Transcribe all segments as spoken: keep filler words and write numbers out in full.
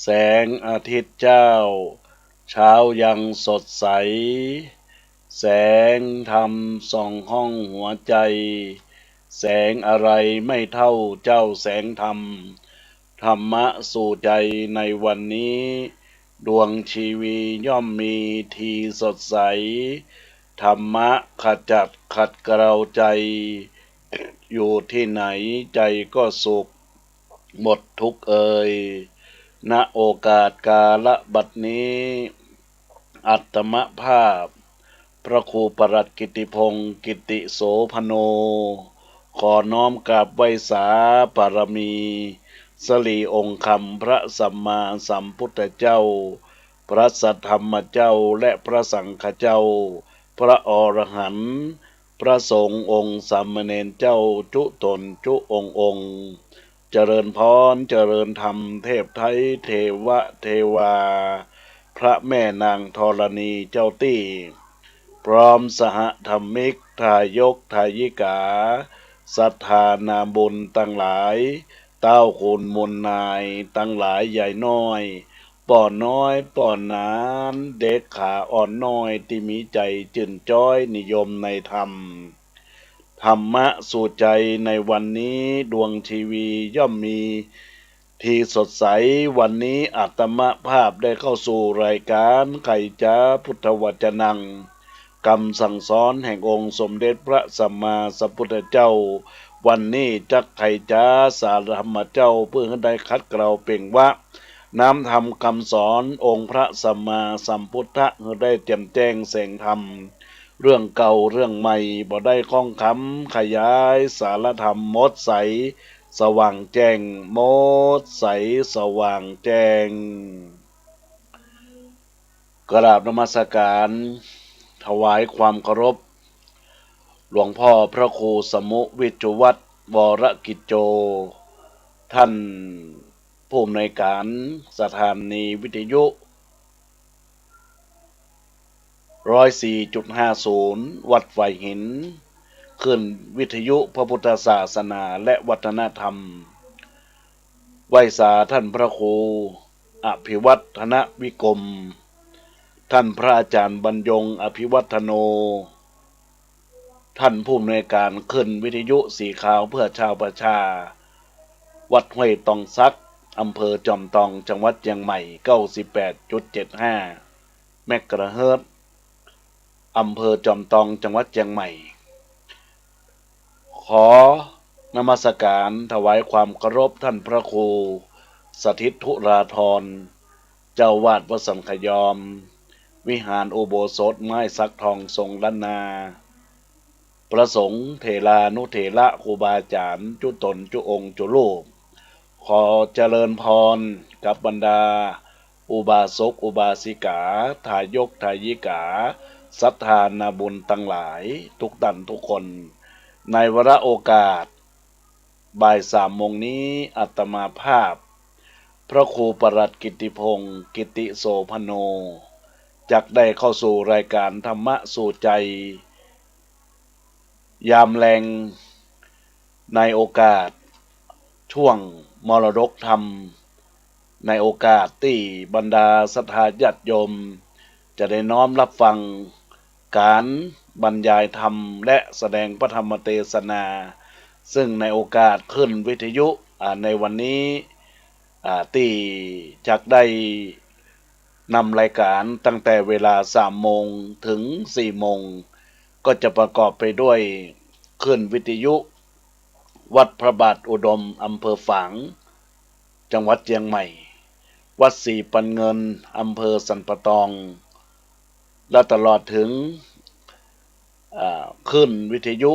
แสงอาทิตย์เจ้า เช้ายังสดใส แสงธรรมส่องห้องหัวใจ แสงอะไรไม่เท่าเจ้าแสงธรรม ธรรมะสู่ใจในวันนี้ ดวงชีวีย่อมมีทีสดใส ธรรมะขจัดขัดเกลาใจ อยู่ที่ไหนใจก็สุข หมดทุกข์เอย ณ โอกาสกาละบัดนี้ อาตมาภาพ พระครูปลัดกิตติพงศ์ กิตติโสภโณ ขอน้อมกราบไหว้สาบารมี สิริองค์คำพระสัมมาสัมพุทธเจ้า พระสัทธรรมเจ้า และพระสังฆเจ้า พระอรหันต์ พระสงฆ์องค์สามเณรเจ้า จุ๊ต๋นจุ๊องค์องค์ เจริญพร เจริญธรรม เทพไท้ เทวะ เทวา พระแม่นางธรณีเจ้าตี้ พร้อมสหธรรมิก ทายก ทายิกา ศรัทธานาบุญตังหลาย เต้าคุณมูลนายตังหลาย ยายน้อย ป้อน้อย ป้อหนาน เด็กขาอ่อนน้อย ตี้มีใจ๋จื่นจ๊อยนิยมในธรรม ธรรมะสู่ใจในวันนี้ ดวงชีวีย่อมมีทีสดใส วันนี้อาตมาภาพได้เข้าสู่รายก๋าน ไขจ๊าพุทธวจนัง กำสั่งสอนแห่งองค์สมเด็จพระสัมมาสัมพุทธเจ้า วันนี้จักไขจ๊าสารธรรมเจ้า เปื้อหื้อได้ขัดเกลาเปล่งวา น้ำธรรมกำสอนองค์พระสัมมาสัมพุทธะ หื้อได้แจ่มแจ้งแสงธรรม เรื่องเก่าเรื่องใหม่บ่ได้ข้องคำ ขยายสารธรรมหมดใส สว่างแจ้ง หมดใส สว่างแจ้ง กราบนมัสการ ถวายความเคารพ หลวงพ่อพระครูสมุห์ วิชชุวัฒน์ วรกิจโจ ท่านผู้อำนวยการสถานีวิทยุ ร้อยสี่จุดห้าศูนย์ วัดฝายหิน คลื่นวิทยุพระพุทธศาสนาและวัฒนธรรม ไหว้สาท่านพระครู อภิวัฒนวิกรม ท่านพระอาจารย์บรรยง อภิวัฒโน ท่านผู้อำนวยการคลื่นวิทยุสีขาวเพื่อชาวประชา วัดห้วยตองสัก อำเภอจอมตอง จังหวัดเจียงใหม่ เก้าสิบแปดจุดเจ็ดห้า เมกะเฮิรตซ์ อำเภอจอมตอง จังหวัดเจียงใหม่ ขอนมัสการถวายความเคารพท่านพระครูสถิตธุราธร เจ้าอาวาสวัดสันขยอม วิหารอุโบสถไม้สักทองทรงล้านนา พระสงฆ์เถรานุเถระครูบาอาจ๋ารย์ จุ๊ต๋นจุ๊องค์จุ๊รูป ขอเจริญพรกับบรรดาอุบาสกอุบาสิกา ทายกทายิกา ศรัทธานาบุญตังหลายทุกต้านทุกคน ในวาระโอกาส บ่ายสามโมงนี้ อาตมาภาพ พระครูปลัดกิตติพงศ์ กิตติโสภโณ จักได้เข้าสู่รายการธรรมะสู่ใจ ยามแลง ในโอกาสช่วงมรดกธรรม ในโอกาสตี้บรรดาศรัทธาญาติโยม จะได้น้อมรับฟังก๋านบรรยายธรรมและแสดงพระธรรมเตสนา ซึ่งในโอกาสคลื่นวิทยุ อ่า ในวันนี้ อ่า ตี้จักได้นำรายการตั้งแต่เวลาสามโมงถึงสี่โมง ก็จะประกอบไปด้วยคลื่นวิทยุ วัดพระบาทอุดม อำเภอฝาง จังหวัดเจียงใหม่ วัดสีปันเงิน อำเภอสันป่าตอง และตลอดถึง อ่า คลื่นวิทยุ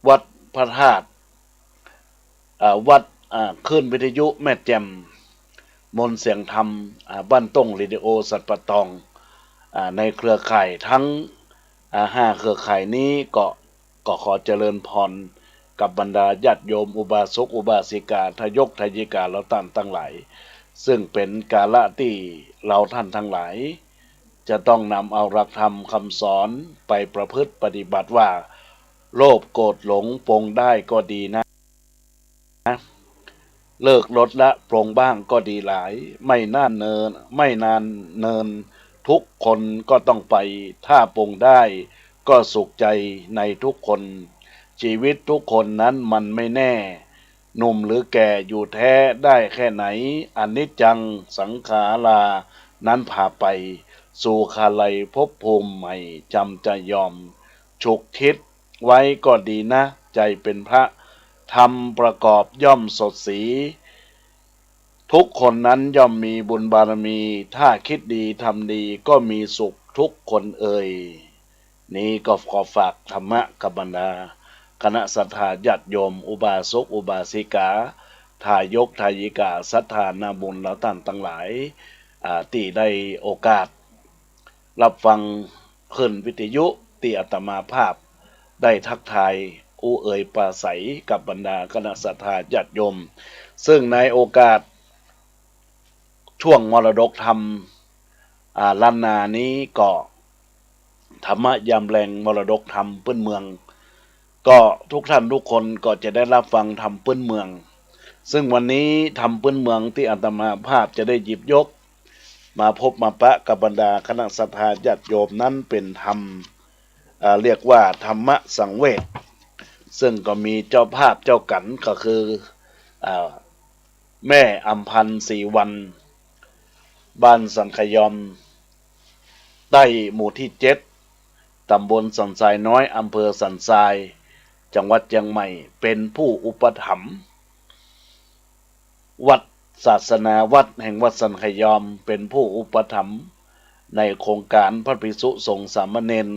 วัดพระธาตุ อ่า วัด อ่า คลื่นวิทยุแม่แจ่ม มนต์เสียงธรรม อ่า บ้านต้งเรดิโอสันป่าตอง อ่า ในเครือข่ายทั้ง อ่า ห้าเครือข่ายนี้ก็ ก็ขอเจริญพรกับบรรดาญาติโยมอุบาสกอุบาสิกา ทายกทายิกา เหล่าต้านตังหลาย ซึ่งเป๋นกาละตี้เหล่าต้านตังหลาย จะต้องนำเอาหลักธรรมคำสอนไปประพฤติปฏิบัติว่า โลภโกรธหลงปลงได้ก็ดีนะ เลิกลดละปลงบ้างก็ดีหลาย ไม่นานเนิน ไม่นานเนิน ทุกคนก็ต้องไป ถ้าปลงได้ก็สุขใจในทุกคน ชีวิตทุกคนนั้นมันไม่แน่ หนุ่มหรือแก่อยู่แท้ได้แค่ไหน อนิจจังสังขารานั้นพาไป สู่คาลัยภพภูมิใหม่ จำจะยอม ฉุกคิดไว้ก็ดีนะ ใจเป็นพระ ธรรมประกอบย่อมสดสี ทุกคนนั้นย่อมมีบุญบารมี ถ้าคิดดีทำดีก็มีสุขทุกคนเอย นี้ก็ขอฝากธรรมะกับบรรดาคณะศรัทธาญาติโยม อุบาสกอุบาสิกา ทายกทายิกา ศรัทธานาบุญเหล่าต้านตังหลาย อ่า ตี้ได้โอกาส ฮับฟังคลื่นวิทยุตี้อาตมาภาพได้ทักทายอู้เอ่ยปราศรัยกับบรรดาคณะศรัทธาญาติโยม ซึ่งในโอกาสช่วงมรดกธรรม อ่า ล้านนานี้ก็ ธรรมะยามแลงมรดกธรรมพื้นเมือง ก็ทุกท่านทุกคนก็จะได้ฮับฟังธรรมพื้นเมือง ซึ่งวันนี้ธรรมพื้นเมืองตี้อาตมาภาพจะได้หยิบยกมาพบมาปะกับบรรดาคณะศรัทธาญาติโยมนั้นเป็นธรรม อ่า เรียกว่าธรรมสังเวช ซึ่งก็มีเจ้าภาพเจ้ากั๋นก็คือ อ่า แม่อำพันธ์ ศรีวรรณ บ้านสันขยอมใต้ หมู่ตี้เจ็ด ตำบลสันทรายน้อย อำเภอสันทราย จังหวัดเจียงใหม่ เป็นผู้อุปถัมภ์ วัดศาสนาวัดแห่งวัดสันขยอม เป็นผู้อุปถัมภ์ในโครงก๋านพระภิกษุสงฆ์สามเณร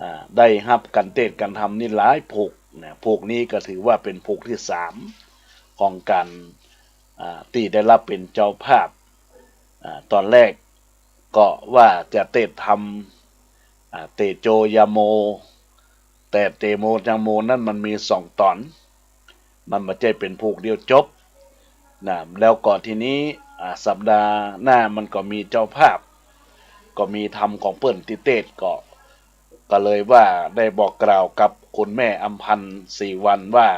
อ่า ได้ฮับก๋านเตสน์ก๋านธรรมนี่หลายผูกนะ ผูกนี้ก็ถือว่าเป๋นผูกตี้สามของก๋าน อ่า ตี้ได้ฮับเป๋นเจ้าภาพ อ่า ต๋อนแรกก็ว่าจะเตสน์ธรรม อ่า เตโจยโม แต่เตโมยโมนั้นมันมีสองต๋อน มันบ่ใจ้เป๋นผูกเดียวจบนะ แล้วก็ทีนี้ อ่า สัปดาห์หน้ามันก็มีเจ้าภาพ ก็มีธรรมของเปิ้นตี้เตสน์ ก็ ก็เลยว่าได้บอกกล่าวกับคุณแม่อำพันธ์ ศรีวรรณ ว่า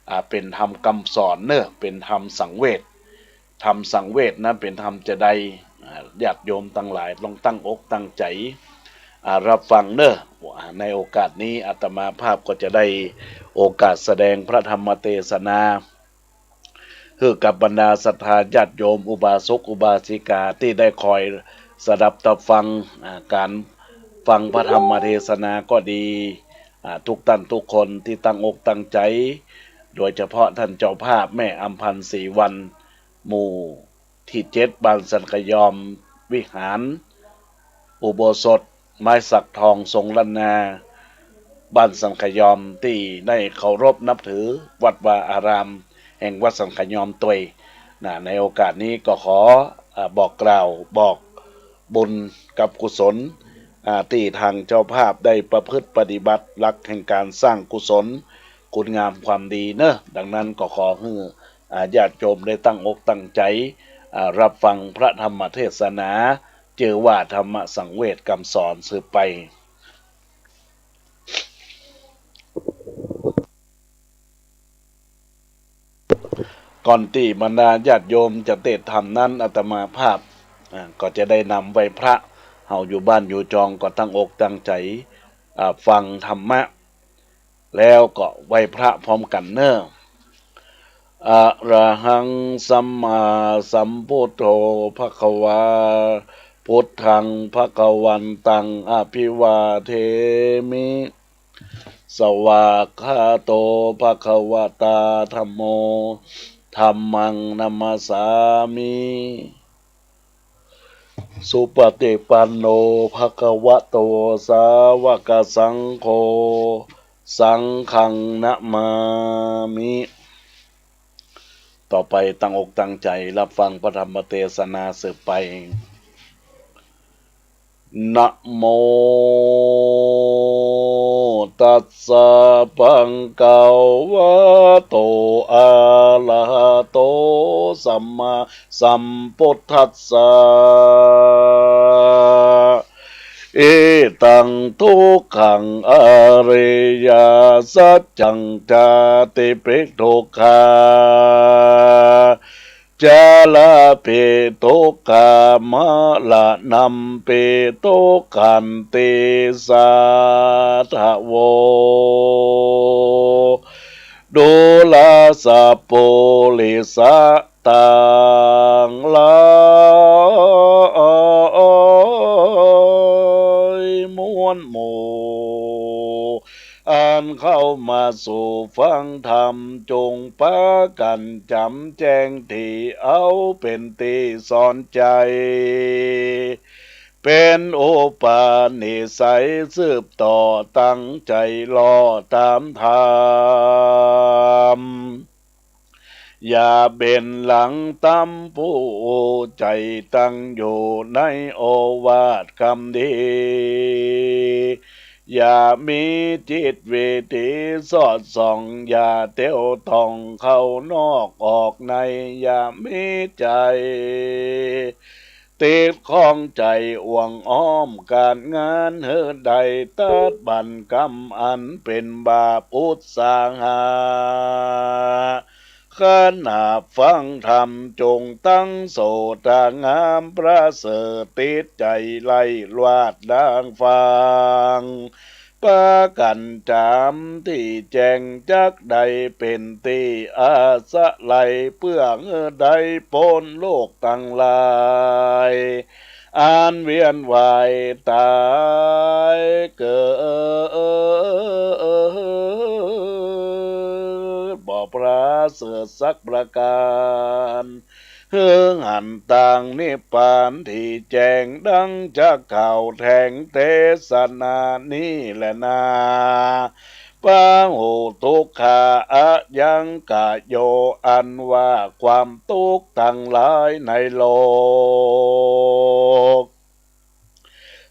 อ่า เป๋นธรรมกำสอนเน่อ เป๋นธรรมสังเวช ธรรมสังเวชนั้นเป๋นธรรมจาใด อ่า ญาติโยมตังหลายต้องตั้งอกตั้งใจ๋ อ่า ฮับฟังเน่อ ในโอกาสนี้อาตมาภาพก็จะได้โอกาสแสดงพระธรรมเทศนา หื้อกับบรรดาศรัทธาญาติโยมอุบาสกอุบาสิกาตี้ได้คอยสดับตับฟัง อ่า ก๋านฟังพระธรรมเทศนาก็ดี อ่า ทุกต้านทุกคนตี้ตั้งอกตั้งใจ๋ โดยเฉพาะต้านเจ้าภาพแม่อำพันธ์ ศรีวรรณ หมู่ตี้เจ็ด บ้านสันขยอมวิหาร อุโบสถไม้สักทองทรงล้านนา บ้านสันขยอมตี้ได้เคารพนับถือวัดวาอารามแห่งวัดสันขยอมตวยนะ ในโอกาสนี้ก็ขอ อ่า บอกกล่าวบอกบุญกับกุศล อ่า ตี้ทางเจ้าภาพได้ประพฤติปฏิบัติหลักแห่งก๋านสร้างกุศลคุณงามความดีเน่อ ดังนั้นก็ขอหื้อ อ่า ญาติโยมได้ตั้งอกตั้งใจ๋ อ่า ฮับฟังพระธรรมเทศนา จื้อว่าธรรมสังเวชกำสอนสืบไป ก่อนตี้บรรดาญาติโยมจะเตสน์ธรรมนั้น อาตมาภาพ อ่า ก็จะได้นำไหว้พระ เฮาอยู่บ้านอยู่จองก็ตั้งอกตั้งใจ๋ อ่า ฟังธรรมะ แล้วก็ไหว้พระพร้อมกั๋นเน่อ อะระหังสัมมาสัมพุทโธภะคะวา พุทธังภะคะวันตังอะภิวาเทมิ สวากขาโตภะคะวะตาธัมโม ธัมมังนะมัสสามิ สุปฏิปันโนภะคะวะโต สาวกสังโฆ สังฆังนะมามิ ต่อไปตั้งอกตั้งใจ๋ฮับฟังพระธรรมเทศนาสืบไป นะโม ตัสสะ ภะคะวะโต อะระหะโต สัมมาสัมพุทธัสสะ อิ เอตัง ทุกขัง อริยสัจจัง ชาติปิ ทุกขา ชราปิ ทุกขา มรณัมปิ ทุกขันติ สาธโว ดูราสะปุริสะตังหลายมวลหมู่ อันเข้ามาสู่ฟังธรรม จงปากั๋นจ๋ำแจ้ง ตี้เอาเป๋นตี้สอนใจ๋ เป๋นอุปนิสัยสืบต่อ ตั้งใจ๋ลอต๋ามธรรม อย่าเบนหลังต๋ามผู้ ใจ๋ตั้งอยู่ในโอวาทกำดี อย่ามีจิตวิถีสอดส่อง อย่าเตียวต่องเข้านอกออกใน อย่ามีใจ๋ติดข้องใจ๋อ่วงอ้อมก๋านงาน หื้อได้ตัดบั้นกรรมอันเป๋นบาป อุตสาหะ ขณะฟังธรรมจงตั้งโสตะงามประเสริฐ ติดใจ๋ใล่ลวาดดางฟัง ปากั๋นจ๋ำตี้แจ้ง จักได้เป๋นตี้อาศัย เปื้อหื้อได้ป๊นโลกตังหลาย อันเวียนว่ายต๋ายเกิด บ่ปราเสริฐสักประก๋าน หื้อหันตางนิพพานตี้แจ้ง ดังจักข่าวแถลงเตสนานี้แลนา ปะหุทุกขา อะยังกะโย อันว่าความตุ๊กข์ตังหลายในโลก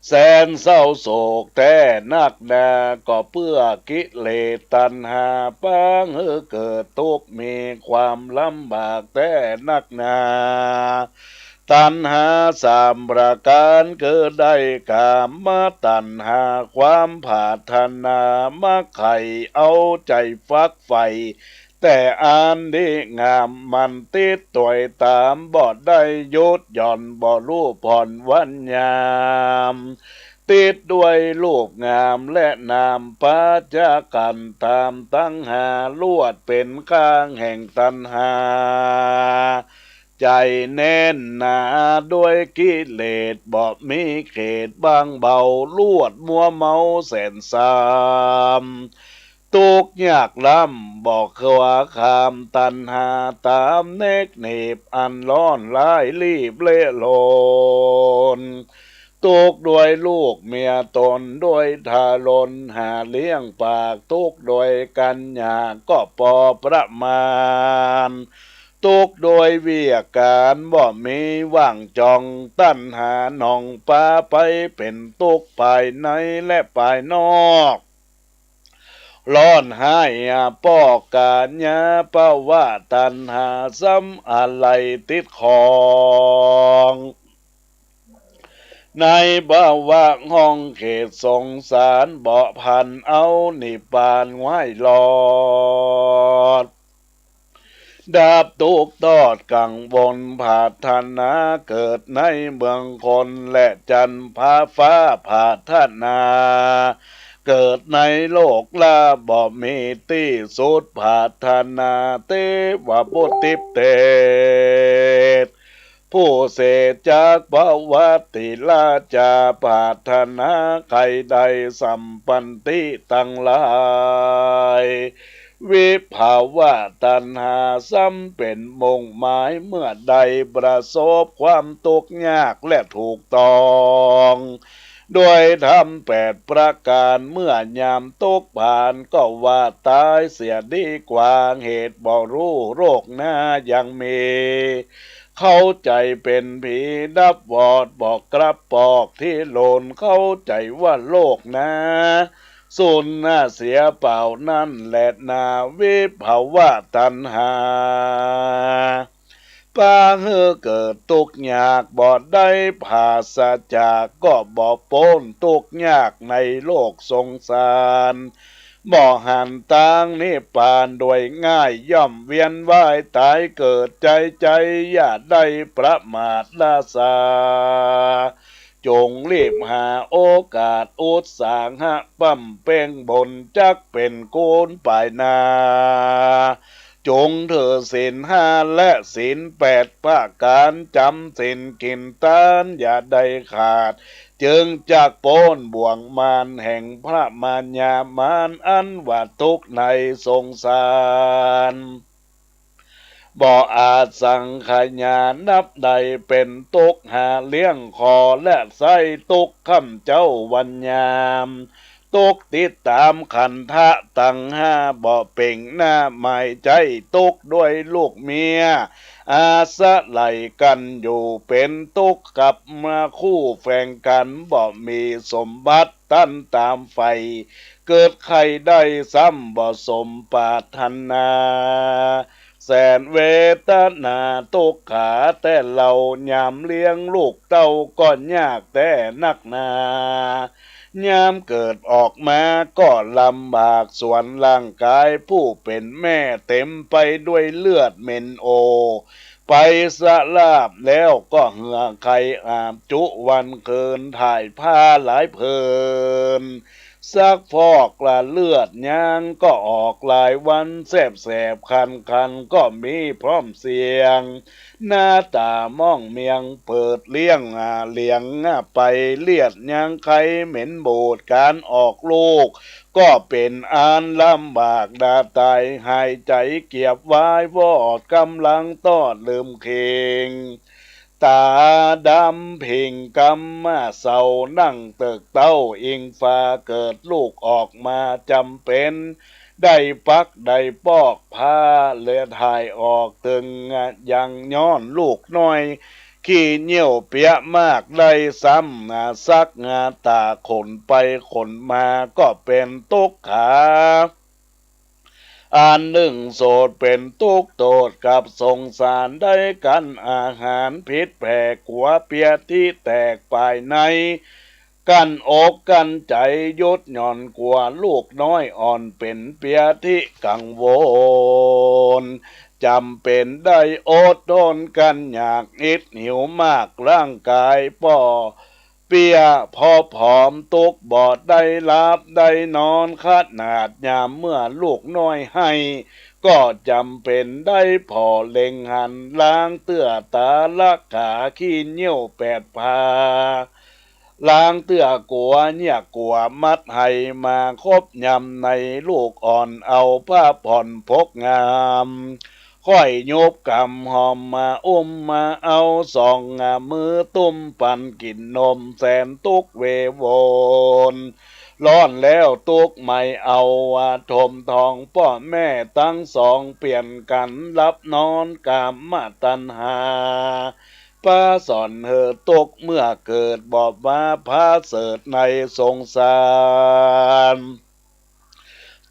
แสนเศร้าโศกแต๊นักหนา ก็เปื้อกิเลสตัณหา ปาหื้อเกิดตุ๊กข์มีความลำบากแต๊นักหนา ตัณหาสามประก๋าน คือได้กามตัณหา ความผาดถนา มักใค่เอาใจ๋ฟักใฝ่ แต่อันดีงาม มันติดตวยต๋าม บ่ได้หยุดหย่อน บ่ฮู้ผ่อนวันยาม ติดด้วยรูปงามและนาม ปาจะกั๋นต๋ามตังห้า ลวดเป๋นข้างแห่งตัณหา ใจ๋แน่นหนาด้วยกิเลส บ่มีเขตบางเบา ลวดมัวเมาแสนซ้ำ ตุ๊กข์ยากล้ำ บ่ขัวข้ามตัณหา ต๋ามแนกเหน็บอันร้อนร้ายรีบเละโลน ตุ๊กข์ด้วยลูกเมียต๋น ด้วยทารนหาเลี้ยงปาก ตุ๊กข์ด้วยกัณญาก็ปอประมาณ ตุ๊กข์ด้วยเวียกก๋านบ่มีว่างจ่อง ตัณหานองปาไปเป๋นตุ๊กข์ภายในและภายนอก ร้อนฮ้ายปอกก๋านยา ภวะตัณหาซ้ำอะไหล่ติดข้อง ในภวะห้องเขตสงสาร บ่ผันเอานิพพานไว้รอด ดับตุ๊กข์ทอดกังวล ผาดถนาเกิดในเมืองคน และจันทร์พาฟ้าผาดถนา เกิดในโลกลาบ่มีตี้สุด ผาดถนาเตวบุตรทิพย์เตศ ผู้เสด็จจากภวติราชา ผาดถนาใค่ได้สัมปันติตังหลาย วิภวะตัณหาซ้ำเป๋นมุ่งหมาย เมื่อได้ประสบความตุ๊กข์ยากและถูกต้อง ด้วยธรรมแปดประก๋าน เมื่อยามตกผานก็ว่าต๋ายเสียดีกว่า เหตุบ่ฮู้โลกหน้ายังมี เข้าใจ๋เป๋นผีดับวอด บ่กลับปอกตี้โลน เข้าใจ๋ว่าโลกหน้าสูญหน้าเสียเปล่า นั้นแหละนาวิภวะตัณหา ปาหื้อเกิดตุ๊กข์ยากบ่ได้ ผาศจากก็บ่ป๊นตุ๊กข์ยากในโลกสงสาร บ่หันตางนิพพานโดยง่าย ย่อมเวียนว่ายต๋ายเกิด ใจ๊ใจ๊อย่าได้ประมาทละสา จงรีบหาโอกาสอุตสาหะบำเพ็งบุญ จักเป๋นกุญไปหน้า จงถือศีลห้าและศีลแปดประก๋าน จ๋ำศีลกิ๋นตานอย่าได้ขาด จึงจักป๊นบ่วงมารแห่งพระมายามาร อันว่าตุ๊กข์ในสงสาร บ่อาจสังขยานับได้ เป๋นตุ๊กข์หาเลี้ยงคอและใส้ ตุ๊กข์ค่ำเจ๊าวันยาม ตุ๊กข์ติดต๋ามขันธะตังห้า บ่เป่งหน้าหมายใจ๊ ตุ๊กข์ด้วยลูกเมีย อาศัยกั๋นอยู่ เป๋นตุ๊กข์กับมาคู่แฝงกั๋น บ่มีสมบัติ ตันต๋ามใฝ่ เกิดใค่ได้ซ้ำบ่สมปรารถนา แสนเวทนาตุ๊กขาแต๊เล่า ยามเลี้ยงลูกเต้าก็ยากแต๊นักหนา ยามเกิดออกมาก็ลำบาก ส่วนร่างก๋ายผู้เป๋นแม่ เต๋มไปด้วยเลือดเหม็นโอ ไปสราบแล้วก็เหื่อไขอาบจุวันคืน ถ่ายผ้าหลายผืน ซักฟอกละเลือด ยางก็ออกหลายวัน แสบๆ คันๆ ก็มีพร้อมเสียง หน้าต๋าม่องเมียง เปิดเลี้ยงอาเหลียงไป เลียดยางไขเหม็นบูด ก๋านออกลูก ก็เป๋นอันลำบากดาต๋าย หายใจ๋เกียบวายวอด ก๋ำลังตอดลืมเข่ง ต๋าดำผิงกำมาเศร้า นั่งเติกเต๊าอิงฟ้า เกิดลูกออกมาจ๋ำเป๋น ได้ปักได้ปอกผ้า เลือดถ่ายออกตึง ยังย้อนลูกน้อย ขี้เยี่ยวเปียะมาก ได้ซ้ำซักต๋าขนไปขนมา ก็เป๋นตุ๊กขา อันนึ่งโสดเป๋นตุ๊กข์โตษกับสงสาร ได้กั๋นอาหารผิดแผก กั๋วเปียะตี้แตกปายใน กั้นอกกั้นใจ๋หยุดหย่อน กั๋วลูกน้อยอ่อนเป๋นเปียะตี้กังวล จ๋ำเป๋นได้อดทนกั๋นอยาก อิดหิวมาก ร่างก๋ายป้อ เปียะผ่อผอมตุ๊กข์บ่ได้หลับได้นอน ขนาดยามเมื่อลูกน้อยไห้ ก็จ๋ำเป๋นได้ผ่อเล็งหัน ล้างเตื้อต๋าละขา ขี้เยี่ยวแปดผา ล้างเตื้อกั๋วเยียะกั๋วมัดไห มาคบยำในลูกอ่อน เอาผ้าผ่อนพกงาม ค่อยยุบกำหอมมาอุ้มมาเอา สองมือตุ้มปันกิ๋นนม แสนตุ๊กข์เววล ร้อนแล้วตุ๊กข์ไหม้ เอาว่าถมท้องป้อแม่ตังสอง เปลี่ยนกั๋นหลับนอน กามตัณหา ปาสอนหื้อตุ๊กข์เมื่อเกิด บ่ว่าผาเสริฐในสงสาร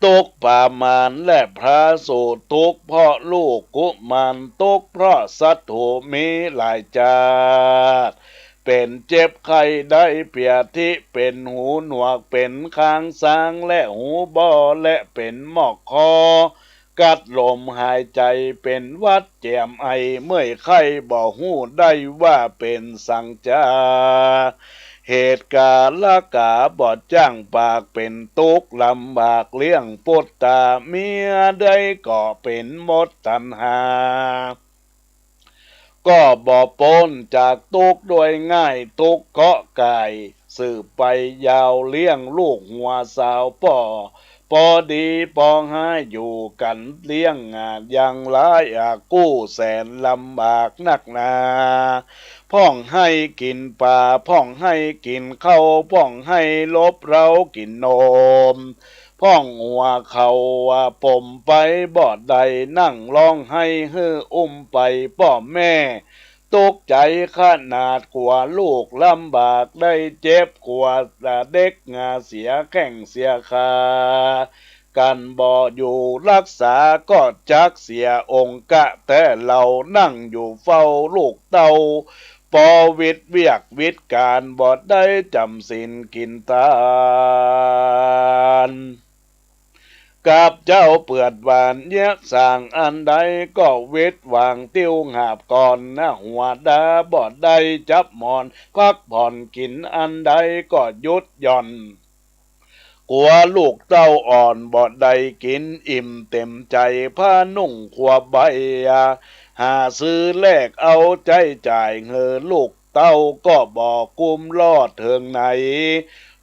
ตุ๊กข์ประมาณและผาสูตร ตุ๊กข์เพราะลูกกุมาร ตุ๊กข์เพราะศัตรู๋มีหลายจาติ เป๋นเจ็บไข้ได้เปียะตี้ เป๋นหูหนวก เป๋นคางซางและหูบ่อ และเป๋นหมอกคอ กัดลมหายใจ๋ เป๋นหวัดแจ๋มไอ เมื่อยไข้ บ่ฮู้ได้ว่าเป๋นสังจา เหตุก๋าละก๋าบ่จ้างปาก เป๋นตุ๊กข์ลำบากเลี้ยงปุตต๋า เมียได้ก็เป๋นหมดตัณหา ก็บ่ป๊นจากตุ๊กข์โดยง่าย ตุ๊กข์เกาะก่ายสืบไปยาว เลี้ยงลูกหัวสาวป้อ ปอดีปอฮ้ายอยู่กั๋นเลี้ยง อย่างหลายกู้แสนลำบากนักหนา พ่องไห้กิ๋นป๋า พ่องไห้กิ๋นข้าว พ่องไห้ลบเร้ากิ๋นนม พ่องหัวเข่าปมไปบ่ได้ นั่งฮ้องไห้หื้ออุ้มไปป้อแม่ ตุ๊กข์ใจ๋ขนาดกั๋วลูกลำบาก ได้เจ็บกั๋วเด็กเสียแข้งเสียขา กั๋นบ่อยู่ฮักษาก็จักเสียองค์กะแต๊เล่า นั่งอยู่เฝ้าลูกเต้า ปอวิดเวียกวิดก๋าน บ่ได้จ๋ำศีลกิ๋นตาน กับเจ้าเปื้อนหวานเยียะส่างอันใด ก็วิดวางติ้วหาบก่อนนะ หัวดาบ่ได้จับหมอน พักผ่อนกิ๋นอันใดก็หยุดหย่อน กั๋วลูกเต้าอ่อนบ่ได้กิ๋นอิ่มเต๋มใจ๋ ผ้านุ่งครัวใบ หาซื้อแลกเอาใจ๊จ่าย หื้อลูกเต้าก็บ่กุ้มรอดเถิงไหน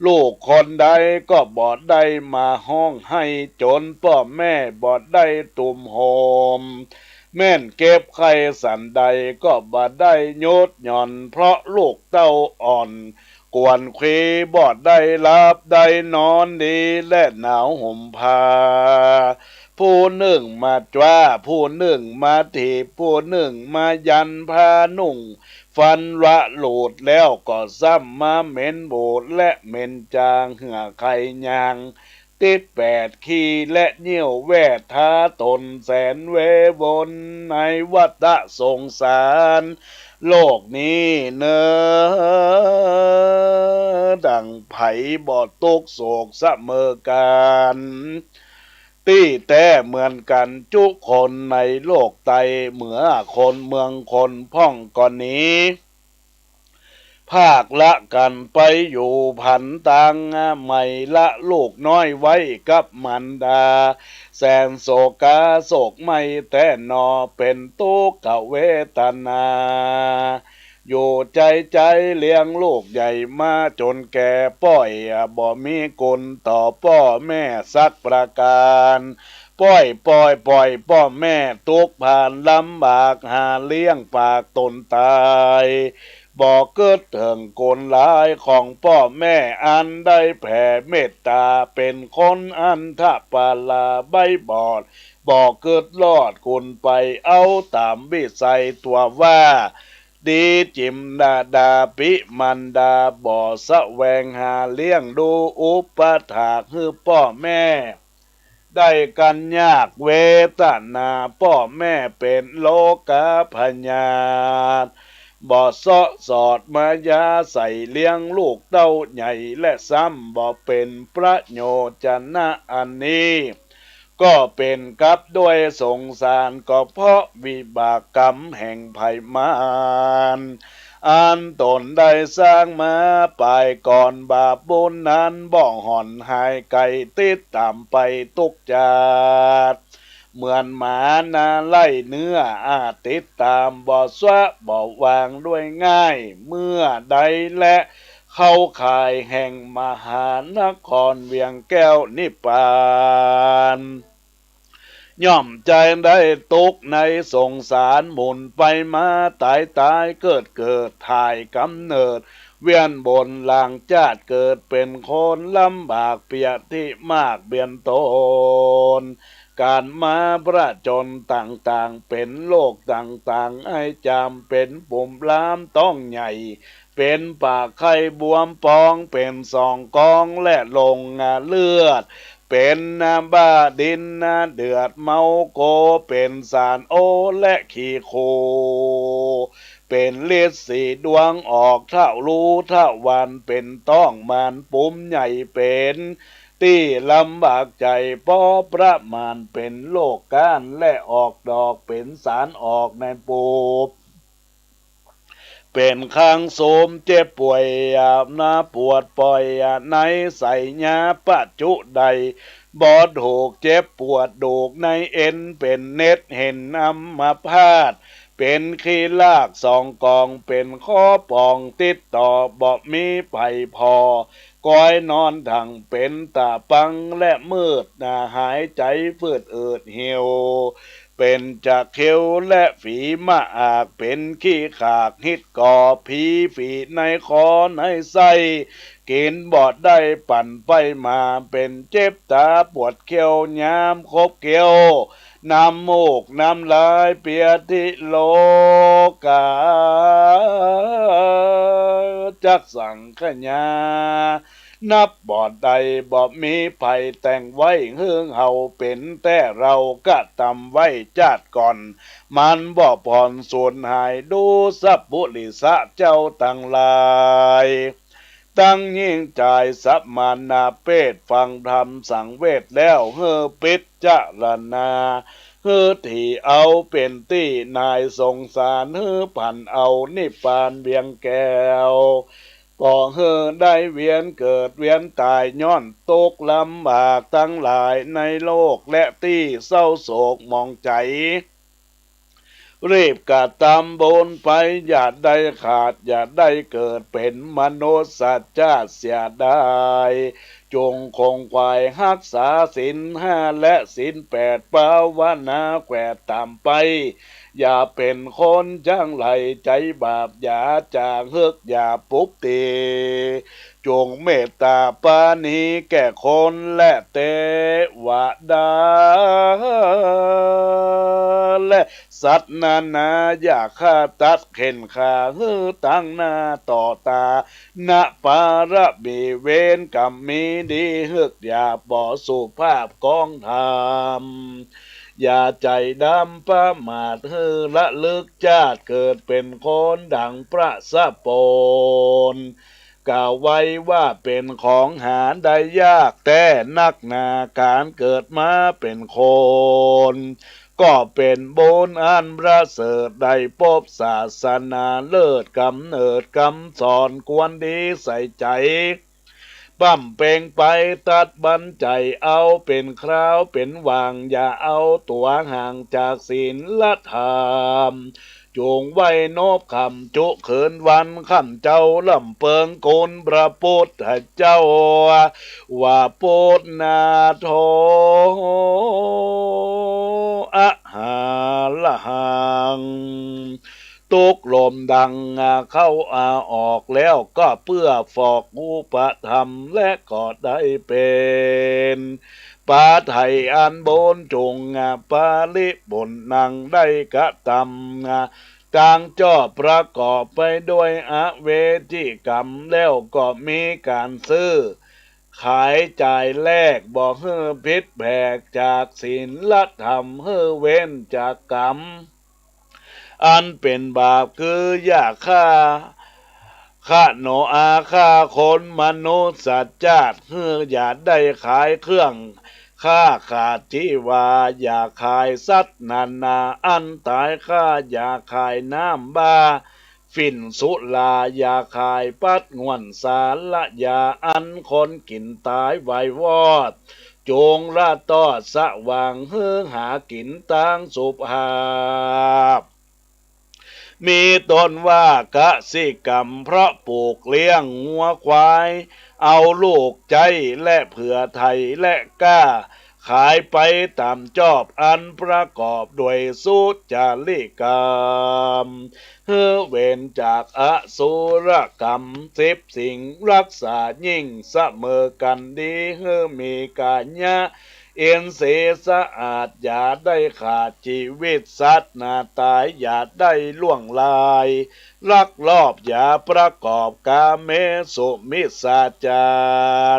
ลูกคนใดก็บ่ได้มาฮ้องไห้ จ๋นป้อแม่บ่ได้ตุ้มโฮม แม่นเก็บไข้สันใดก็บ่ได้หยุดหย่อน เพราะลูกเต้าอ่อน กวนเควบ่ได้หลับได้นอนดี และหนาวห่มผ้า ผู้นึ่งมาจ้า ผู้นึ่งมาถีบ ผู้นึ่งมายัน ผ้านุ่งฟันหละหลุดแล้ว ก็ซ้ำมาเหม็นบูดและเหม็นจาง เหื่อใค่ย่าง ติดแปดขี้และเยี่ยวแว่ ท้าตนแสนเววน ในวัฏสงสารโลกนี้เนาะ ดั่งใผบ่ตุ๊กข์โศกเสมอกั๋น ตี้แต๊เหมือนกั๋นจุคนในโลกไต้ เหมือคนเมืองคนพ่องก็หนี พากละกั๋นไปอยู่ผันตาง ใหม่ละลูกน้อยไว้กับมารดา แสนโศกาโศกไหม้แต๊หนอ เป๋นตุ๊กขเวทนา อยู่ใจ๊ใจ๊เลี้ยงลูกใหญ่มาจ๋นแก่ ป้อยบ่มีกุณต่อป้อแม่สักประก๋าน ป้อยป้อยป้อยป้อแม่ตุ๊กข์พานลำบาก หาเลี้ยงปากต๋นต๋าย บ่กึ๊ดเถิงกุณหลายของป้อแม่ อันได้แผ่เมตต๋า เป๋นคนอันทะปาลาใบ้บอด บ่กึ๊ดรอดกุณไป เอาต๋ามวิสัยตั๋วว่า ดีจิ๋มดาดาปิมารดา บ่แสวงหาเลี้ยงดูอุปถากหื้อป้อแม่ ได้กั๋นยากเวทนา ป้อแม่เป๋นโรคาพยาธิ บ่เซาะสอดมายาใส่เลี้ยงลูกเต้าใหญ่ และซ้ำบ่เป๋นประโยชน์จะนะ อันนี้ ก็เป๋นกับด้วยสงสาร ก็เพราะวิบากกรรมแห่งไพมาร อันต๋นได้สร้างมาป๋ายก่อน บาปบุญนั้นบ่ห่อนหายไกล ติดต๋ามไปตุ๊กชาติ เหมือนหมานาไล่เนื้อ อาจติดต๋ามบ่สะบ่วางด้วยง่าย เมื่อใดแล เข้าข่ายแห่งมหานครเวียงแก้วนิพพาน ย่อมใจ๊ได้ตุ๊กข์ในสงสาร หมุนไปมาต๋ายต๋ายเกิดเกิด ถ่ายก๋ำเนิดเวียนวน หลังจาติเกิดเป๋นคนลำบากเปียธิมากเบียนต๋น ก๋านมาผจญต่างๆ เป๋นโรคต่างๆ ไอจ๋ามเป๋นปุ่มลามต๊องใหญ่ เป๋นปากไข้บวมปอง เป๋นสองกองและลงเลือด เป๋นบ้าดินเดือดเมาโก เป๋นสารโอและขี้โค เป๋นฤๅษีดวงออกเท้ารู้เท้าวัน เป๋นต๊องมารปุ่มใหญ่ เป๋นตี้ลำบากใจ๋ เพราะประมาณเป๋นโรคก้าน และออกดอกเป๋นสารออกในปูบ เป๋นคางโสมเจ็บป่วยหนาปวดป่อยในไส้ยาปัจจุใด บ่ถูกเจ็บปวดดูกในเอ็น เป๋นเน็ดเห็นอัมพาต เป๋นขี้ลากสองกอง เป๋นข้อปองติดต่อ บ่มีใผผ่อ ก้อยนอนทั่งเป๋นตาปังและมืดหน้า หายใจ๋ฟืดอืดหิว เป๋นจะเขียวและฝีมะอาก เป๋นขี้ขากฮิดก่อ ผีฝีในคอในไส้ กิ๋นบ่ได้ปั่นไปมา เป๋นเจ็บต๋าปวดเขี้ยวยามขบเขี้ยว น้ำมูกน้ำลายเปียธิโลกา จักสังขยา นับบ่ได้บ่มีใผแต่งไว้หื้อเฮาเป๋นแต๊ เฮากระตำไว้จาติก่อน มันบ่ผ่อนสูญหาย ดูสัปปุริสะเจ้าตังหลาย ตังญิงจายสมณเปศ ฟังธรรมสังเวชแล้ว หื้อปิจารณา หื้อถี่เอาเป๋นตี้หน่ายสงสาร หื้อผันเอานิพพานเวียงแก้ว บ่หื้อได้เวียนเกิดเวียนต๋าย ย้อนตุ๊กข์ลำบากตังหลายในโลก และตี้เศร้าโศกหมองใจ๋ รีบกระตำบุญไป อย่าได้ขาด อย่าได้เกิดเป๋นมนุษย์ชาติเสียดาย จงขวนขวายฮักษาศีลห้าและศีลแปด ภาวนาแขวดต๋ามไป อย่าเป๋นคนจั้งใหล่ใจ๋บาป อย่าจ๋าเฮือก อย่าปุบตี๋ จงเมตต๋าปราณีแก่คนและเตวดา และสัตว์นานา อย่าฆ่าตัดเข่นฆ่าหื้อตังหน้าต่อต๋า นะปาระมีเวรกรรมมีดี เฮือกอย่าบ่สุภาพของธรรม อย่าใจ๋ดำประมาท หื้อระลึกจาติเกิดเป๋นคนดังประชาปน กล่าวไว้ว่าเป๋นของหาได้ยากแต๊นักหนา ก๋านเกิดมาเป๋นคน ก็เป๋นบุญอันประเสริฐ ได้ปบศาสนาเลิศ ก๋ำเนิดกำสอนควรดีใส่ใจ๋ บำเพ็งไปตัดบั้นใจ๋ เอาเป๋นคราวเป๋นวาง อย่าเอาตั๋วห่างจากศีลธรรม จงไหว้นบค่ำจุคืนวัน ข้าเจ้าลำเปิงคุณพระพุทธเจ้า ว่า ปุณณโธ อะหาระหัง ตุ๊กลมดังเข้าอาออกแล้ว ก็เปื้อฟอกอุปธรรม และก็ได้เป๋นปาไถอันบนจุงปริบุญนังได้กระตำ ตางจอบประกอบไปด้วยอเวจีกรรม แล้วก็มีก๋านซื้อขายจ่ายแลก บ่หื้อผิดแผกจากศีลธรรม หื้อเว้นจากกรรมอันเป๋นบาป คืออย่าฆ่า ฆ่าหนออาฆ่าคนมนุษย์ชาติ หื้ออย่าได้ขายเครื่อง ค้าขาดชีวา อย่าขายสัตว์นานาอันต๋าย ฆ่าอย่าขายน้ำบ้า ฝิ่นสุรา อย่าขายปัดง่วนสาละยา อันคนกิ๋นต๋ายไววอด จงละตอดสว่าง หื้อหากิ๋นตางสุภาพ มีต้นว่ากสิกรรม เพราะปลูกเลี้ยงงัวควาย เอาลูกใจ๊และเผื่อไถ่และกล้า ขายไปต๋ามจอบอันประกอบด้วยสุจริตกรรม หื้อเว้นจากอสุรกรรมสิบสิ่ง รักษายิ่งเสมอกั๋นดี หื้อมีกายะ อินทรีย์สะอาด อย่าได้ขาดจีวิตสัตว์นาต๋าย อย่าได้ล่วงลาย ลักลอบอย่าประกอบกาเมสุมิจฉาจา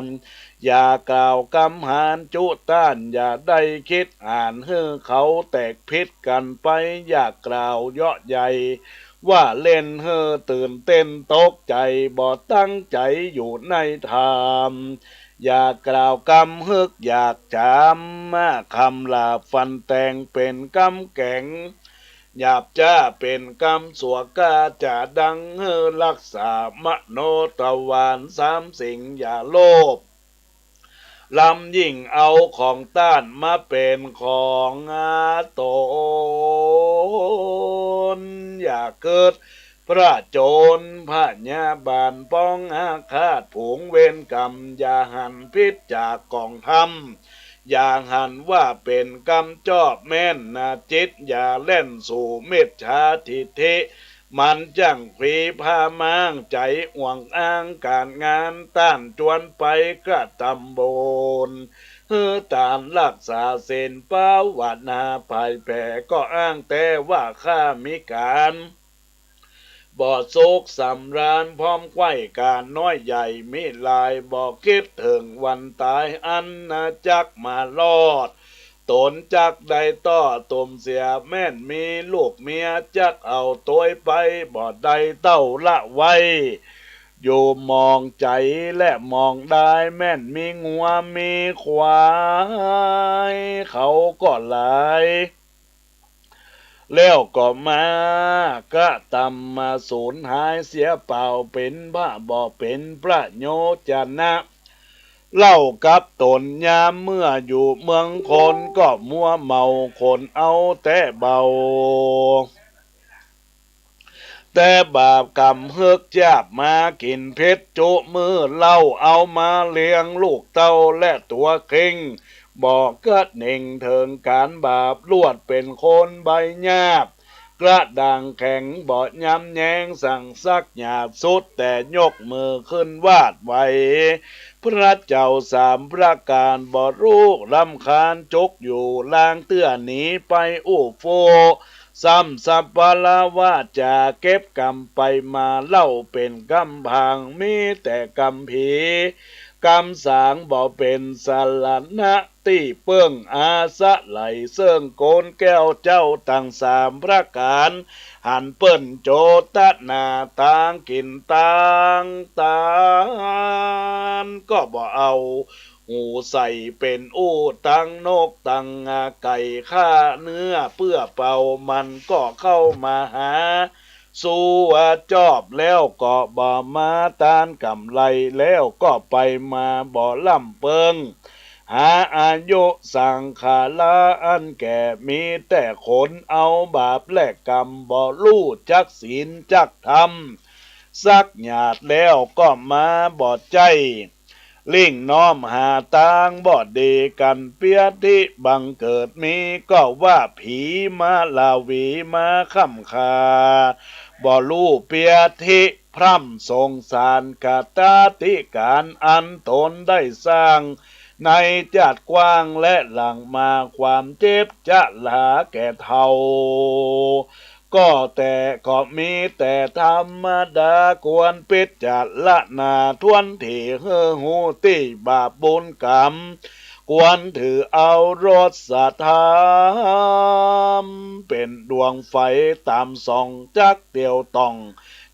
ร อย่ากล่าวกำหาญจุต้าน อย่าได้คิดอ่านหื้อเขาแตกผิดกั๋นไป อย่ากล่าวเยาะใหญ่ ว่าเล่นหื้อตื่นเต้นตกใจ๋ บ่ตั้งใจ๋อยู่ในธรรม อย่ากล่าวกำฮึกอยากจ๋า มาคำหลาบฟันแตงเป๋นกำแก๋ง หยาบจ๊าเป๋นกำสัวก้า จ๋าดังหื้อรักษามโนทวารสามสิ่ง อย่าโลภ ล้ำยิ่งเอาของต้านมาเป๋นของตน อย่ากึ๊ดพระโจรพยาบาท ปองอาฆาตผูกเวรกรรม อย่าหันผิดจากกองธรรม อย่าหันว่าเป๋นกำจอบแม่นนาจิต อย่าแล่นสู่มิจฉาทิฏฐิ มันจั้งผีพาม้างใจ๋อ่วงอ้างก๋านงาน ต้านจวนไปกระตำบุญ หื้อตานรักษาศีลภาวนา ไผแผลก็อ้างแต่ว่าข้ามีก๋าน บ่สุขสำราญพร้อมใคว่ก๋านน้อยใหญ่มิหลาย บ่กึ๊ดเถิงวันต๋ายอันนาจักมารอด ต๋นจักได้ต้อตุ่มเสีย แม่นมีลูกเมียจักเอาตวยไป บ่ได้เต้าละไว้ อยู่หมองใจ๋และหมองดาย แม่นมีงัวมีควาย เขาก็หลาย แล้วก็มากระตำมาสูญหายเสียเปล่า เป๋นบ้าบ่เป๋นประโยชน์จะนะ เล่ากับต๋นยามเมื่ออยู่เมืองคน ก็มัวเมาคนเอาแต่เบา แต่บาปกรรมเฮือกจาบมากิ๋นเพ็ชจุมื้อ เล่าเอามาเลี้ยงลูกเต้าและตั๋วเคร่ง บ่กระเน่งเถิงก๋านบาป ลวดเป๋นคนใบหยาบ กระด้างแข็ง บ่ย้ำแย้งสั่งสักหยาบ สุดแต่ยกมือขึ้นวาดไหว พระเจ้าสามประก๋าน บ่ฮู้รำคาญจุกอยู่ ลางเตื้อหนีไปอู้ฟู่ ซ้ำสัปปะละวาจ๋า เก็บกำไปมาเล่าเป๋นกำผาง มีแต่กำผี กำสางบ่เป๋นสรณะตี้เปิ้งอาศัย เซิ่งโกนแก้วเจ้าตังสามประก๋าน หันเปิ้นโจตนาตางกิ๋นตางตาน ก็บ่เอา หูใส่เป๋นอู้ตังนกตังไก่ ฆ่าเนื้อเปื้อเป่า มันก็เข้ามาหา สู้ว่าจอบแล้วก็บ่มาตานกำไร แล้วก็ไปมาบ่ล่ำเปิง หาอายุสังขาราอันแก่ มีแต่คนเอาบาปและกรรม บ่ฮู้จักศีลจักธรรม สักหยาดแล้วก็มาบ่ใจ้ ลิ่งน้อมหาตางบ่ดีกั๋น เปียธิบังเกิดมี ก็ว่าผีมาลาวีมาค้ำคา บ่ฮู้เปียธิพร่ำสงสาร กตาธิก๋านอันต๋นได้สร้าง ในจาติกว้างและหลังมา ความเจ็บจะหลาแก่เฒ่า ก็แต่ก็มีแต่ธรรมดา ควรพิจารณาถ้วนถี่ หื้อฮู้ตี้บาปบุญกรรม ควรถือเอารสธรรม เป๋นดวงไฟต๋ามส่อง จักเตียวต่อง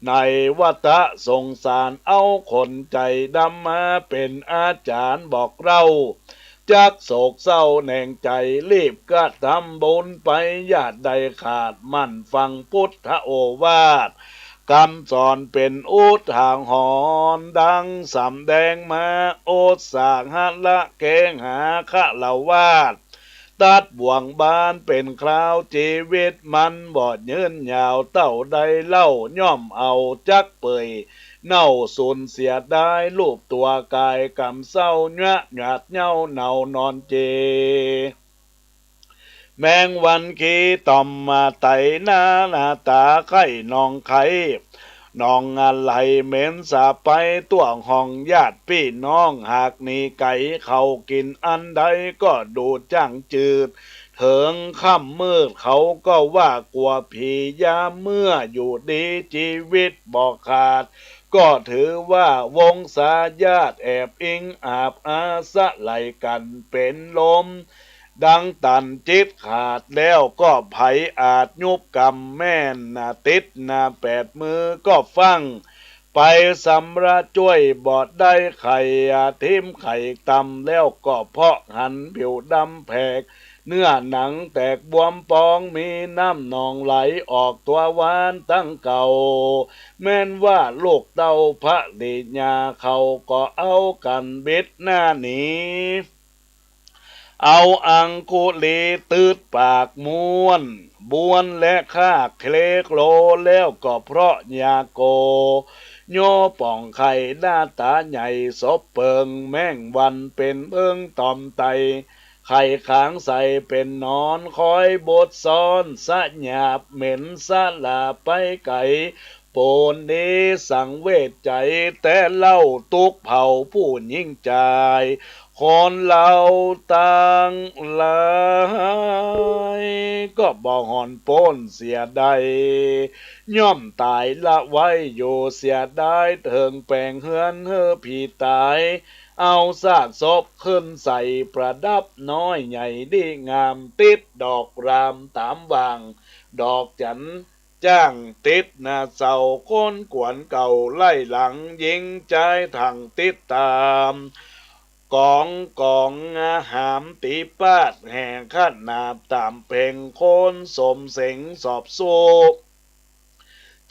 ในวัฏสงสาร เอาคนใจ๋ดำมาเป๋นอาจ๋ารย์บอกเล่า จักโศกเศร้าแหนงใจ๋ รีบกระทำบุญไป อย่าได้ขาด หมั่นฟังพุทธโอวาท กำสอนเป๋นอุทาหรณ์ ดังสำแดงมา โอตสาหะละเกหาฆราวาส ตัดบ่วงบานเป๋นคราว จีวิตมันบ่ยืนยาวเต้าใดเล่า ย่อมเอาจักเปื่อยเน่าสูญเสียดาย รูปตั๋วก๋ายกำเศร้า หยะหยาดเย้าเนาหนอนเจ แมงวันขี้ต่อมมาไต่หน้าหน้าต๋า ใค่นองใค่นองอะไหล่ เหม็นสาบไปทั่วห้อง ญาติปี้น้องหากหนีไก๋ เขากิ๋นอันใดก็ดูดจ้างจืด เถิงค่ำมืดเขาก็ว่ากลัวผี ยามเมื่ออยู่ดีจีวิตบ่ขาด ก็ถือว่าวงศาญาติแอบอิงอาบอาศัยกั๋นเป๋นลม ดังตันจิตขาดแล้วก็ใผอาจยุบกำ แม่นนาติดนาแปดมือก็ฟั่ง ไปสำระจ้วยบ่ได้ ไข่อาทิ่มไข่ตำ แล้วก็เพาะหันผิวดำแผก เนื้อหนังแตกบวมปอง มีน้ำหนองไหลออกตั๋วหวานตังเก่า แม้นว่าลูกเต้าภริยาเขาก็เอากั๋นบิดหน้าหนี เอาอังคุลีตืดปากม้วน บ้วนและคากเคลโคล แล้วก็เพราะยาโก โยป่องไข่หน้าต๋าใหญ่สบเปิง แมงวันเป๋นเพิงต่อมไต ไข่ขางใสเป๋นหนอน คอยบดซ้อน สะหยาบเหม็นสะหลาไปไก๋ ปนนี้สังเวชใจ๋แต๊เล่า ตุ๊กข์เผาผู้หญิงจาย คนเฮาตังหลายก็บ่ห่อนป๊นเสียใด ย่อมต๋ายละไว้อยู่เสียดาย เถิงแป๋งเฮือนหื้อผีต๋าย เอาซากศพขึ้นใส่ประดับน้อยใหญ่ดีงาม ติดดอกรามต๋ามว่างดอกจั๋น จ้างติดหน้าเสา คนกวนเก่าไล่หลัง หญิงจายทั้งติดต๋าม ก๋องก๋องหามตี๋ปาด แห่ขนาบต๋ามเพ็ง คนสมเสงสอบสู้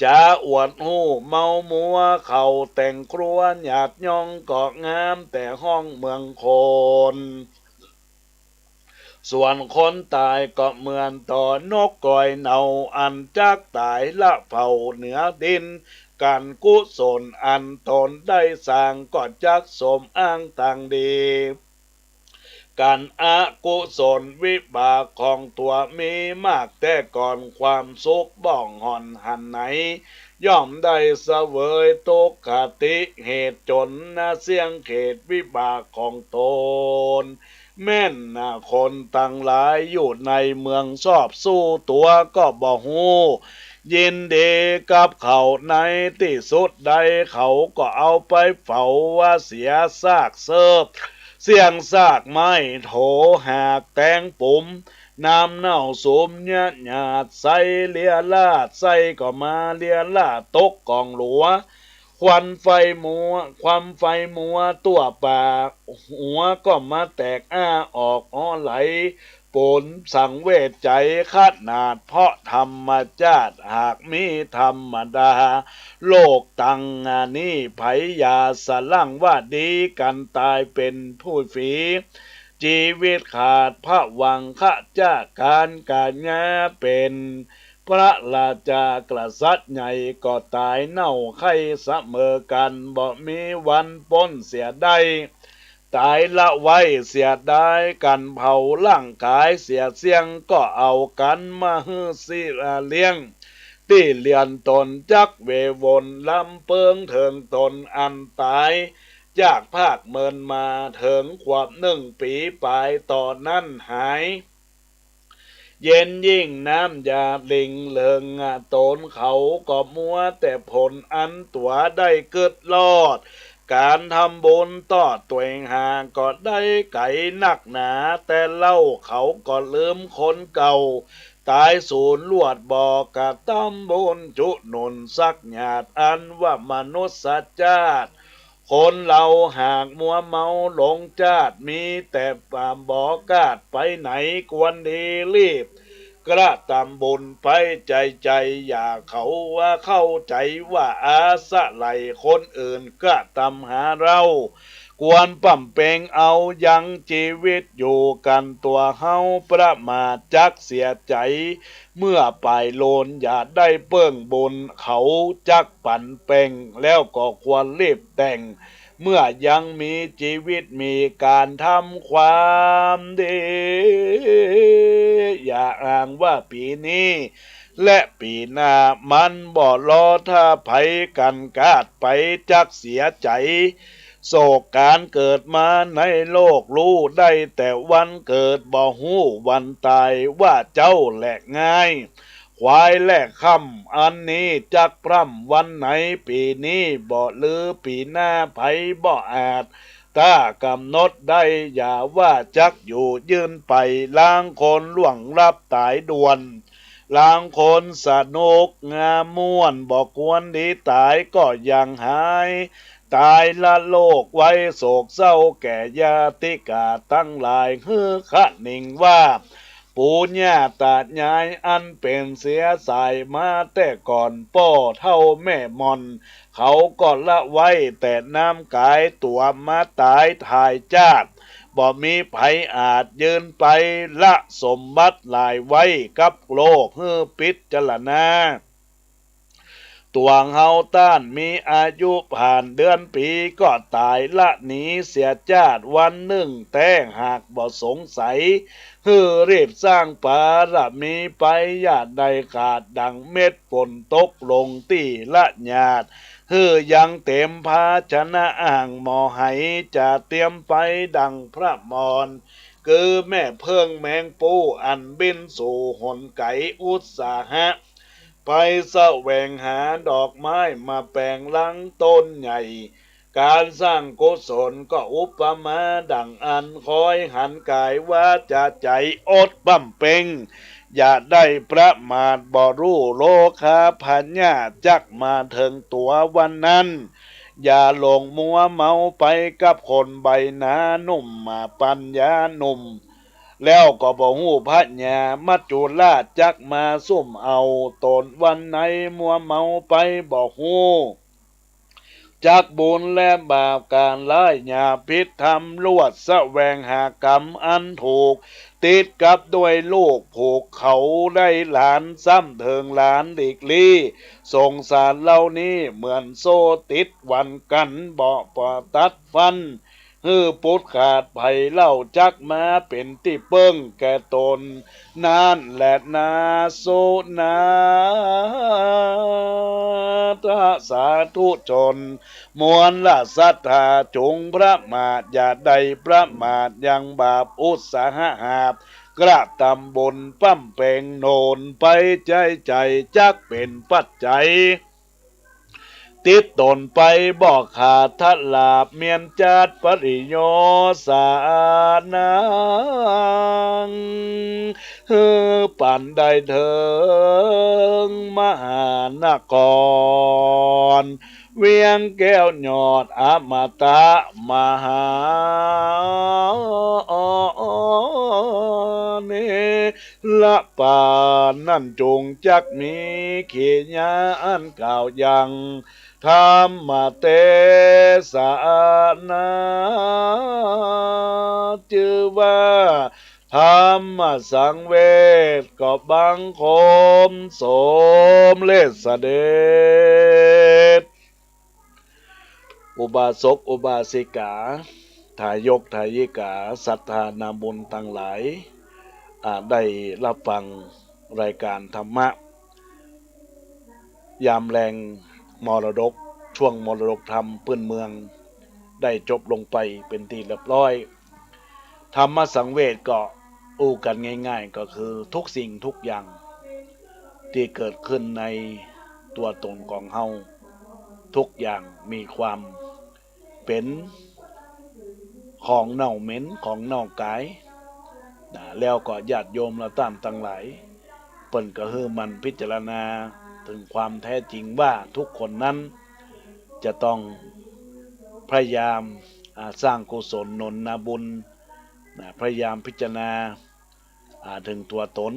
จะอวดฮู้เมามัว เข้าแต่งครัวหยาดย่องก็งาม แต่ห้องเมืองคน ส่วนคนต๋ายก็เหมือนต่อนกก้อยเนา อันจักต๋ายละเผาเหนือดิน ก๋านกุศลอันต๋นได้สร้างก็จักสมอ้างตังดี ก๋านอกุศลวิบากของตั๋วมีมากแต๊ก่อน ความสุขบ่ห่อนหันไหน ย่อมได้เสวยทุกขติ เหตุจ๋นนะเสี้ยงเขตวิบากของต๋น แม่นนะคนตังหลายอยู่ในเมืองสอบสู้ ตั๋วก็บ่ฮู้ยินดีกับเขา ในตี้สุดใดเขาก็เอาไปเผาว่าเสียซากเสิบ เสี้ยงซากไม้โถหากแตงปุ๋ม น้ำเน่าสุมเยียะหยาดใสเลียราด ใสก็มาเลียราดตกก๋องหลัว ควันไฟมัว ควันไฟมัวตั้วป่า หัวก็มาแตกอ้าออกอ้อไหล ปนสังเวชใจ๋ขนาด เพราะธรรมจาติหากมีธรรมดา โลกตังนี้ไผอย่าสะลั่งว่าดี กั๋นต๋ายเป๋นผู้ฟรี จีวิตขาดผวังคะจาการ ก๋านงาเป๋นพระราชากษัตริย์ใหญ่ ก็ต๋ายเน่าไข้เสมอกั๋น บ่มีวันป๊นเสียได้ ต๋ายละไว้เสียดาย ก๋านเผาร่างก๋ายเสียเสี้ยง ก็เอากั๋นมาหื้อสิเลี้ยง ตี้เฮือนต๋นจักเววนลำเปิง เถิงต๋นอันต๋ายจากภาคเมินมา เถิงขวบนึ่งปี๋ป๋าย ต่อนั้นหาย เย็นยิ่งน้ำหยาดหลิ่งเหลิง ต๋นเขาก็มัวแต่ผลอันตั๋วได้กึ๊ดรอด ก๋านทำบุญตอดตวยหาก็ได้ไก๋นักหนา แต่เล่าเขาก็ลืมคนเก่า ต๋ายสูญลวดบ่กระตำบุญจุหนุนสักหยาด อันว่ามนุษย์จาติ คนเฮาหากมัวเมาหลงจาติ มีแต่บ่กล้าไปไหน ควรดีรีบกระตำบุญไปใจ๋ๆ อย่าเขาว่าเข้าใจ๋ว่าอาศัยคนอื่นกระตำหาเฮา ควรบำเพ็งเอายังจีวิตอยู่กั๋น ตั๋วเฮาประมาทจักเสียใจ๋ เมื่อป๋ายโลนอย่าได้เปิ้งบุญ เขาจักปันแป่ง แล้วก็ควรรีบแต่ง เมื่อยังมีจีวิตมีก๋านทำความดี อย่าอ้างว่าปี๋นี้และปี๋หน้า มันบ่รอถ้าไผกั๋น กาดไปจักเสียใจ๋ โศกก๋านเกิดมาในโลก ฮู้ได้แต่วันเกิด บ่ฮู้วันต๋าย ว่าเจ๊าแหละง่าย ควายแลกค่ำ อันนี้จักพร่ำวันไหน ปี๋นี้บ่ลือปี๋หน้า ไผบ่อาจ ถ้ากำหนดได้ อย่าว่าจักอยู่ยืนไป ลางคนล่วงลับต๋ายด่วน ลางคนสนุกงามม่วน บ่ควรดีต๋ายก็ยังหาย ต๋ายละโลกไว้โศกเศร้าแก่ญาติกาตังหลาย หื้อคะนิงว่า ปู่ย่าต๋ายายอันเป๋นเสียสายมาแต่ก่อน ป้อเฒ่าแม่หม่อน เขาก็ละไว้แต่น้ำก๋าย ตั๋วมาต๋ายถ่ายจาติ บ่มีไผอาจยืนไป ละสมบัติหลายไว้กับโลก หื้อพิจารณา ตวงเฮาต้านมีอายุผ่านเดือนปี๋ก็ต๋ายละหนีเสียจ๊าดวันนึ่งแต๊ หากบ่สงสัย หื้อรีบสร้างปารมีไป อย่าได้ขาดดั่งเม็ดฝนตกลงตี้ละหยาด หื้อยังเต๋มภาชนะ อ่างหม้อไหจะเตรียมไปดั่งพระมร คือแม่เผิ้งแมงปู๋อันบินสู่หนไก๋ อุตสาหะไปแสวงหาดอกไม้มาแป๋งรังต้นใหญ่ ก๋านสร้างกุศลก็อุปมาดั่งอั้น คอยหันก๋ายวาจ๋าใจ๋อดบำเพ็ง อย่าได้ประมาท บ่ฮู้โรคาพยาธิจักมาเถิงตั๋ววันนั้น อย่าหลงมัวเมาไปกับคนใบหน้าหนุ่มมาปัญญาหนุ่ม แล้วก็บ่ฮู้พญามัจจุราชจักมาซุ่มเอา ต๋นวันไหนมัวเมาไปบ่ฮู้จักบุญและบาปก๋านร้าย อย่าผิดธรรมลวดแสวงหากรรมอันถูก ติดกับด้วยลูกผูกเขาได้หลาน ซ้ำเถิงหลานหลีกลี้ สงสารเหล่านี้เหมือนโซ่ติดวันกั๋น บ่ปอตัดฟัน หื้อปุดขาด ใผเล่าจักมาเป๋นตี้เปิ้งแก่ต๋น นั้นแหละนาสุนันทะ สาธุชน มวลศรัทธา จุ่งประมาทอย่าได้ประมาท ยังบาปอุตสาหะหาบ กระตำบุญบำเพ็งโนนไป ใจ๊ใจ๋จักเป๋นปัจจัย ติดต๋นไปบ่ขาดทะลาบ เมียนจ๊าดปริโยสานัง หื้อปันได้เถิงมหานคร เวียงแก้วยอดอมตะมหาเนร ปานนั้นจุ่งจักมีขีญาอันกล่าวยังธรรมเตสนา จื้อว่าธรรมสังเวช ก็บังคมสมเร็จเสด็จ อุบาสกอุบาสิกา ทายกทายิกา ศรัทธานาบุญตังหลาย อ่า ได้ฮับฟังรายก๋านธรรมะ ยามแลงมรดก ช่วงมรดกธรรมปื้นเมือง ได้จบลงไปเป๋นตี้เรียบร้อย ธรรมสังเวชก็อู้กั๋นง่ายๆ ก็คือทุกสิ่งทุกอย่างตี้เกิดขึ้นในตั๋วต๋นของเฮา ทุกอย่างมีความเป๋นของเน่าเหม็น ของเน่ากาย นะ แล้วก็ญาติโยมเฮาต้านตังหลาย เปิ้นก็หื้อหมั่นพิจารณาเถิงความแท้จริงว่าทุกคนนั้นจะต้องพยายาม อ่า สร้างกุศลหนุนนาบุญ นะ พยายามพิจารณา อ่า เถิงตั๋วต๋น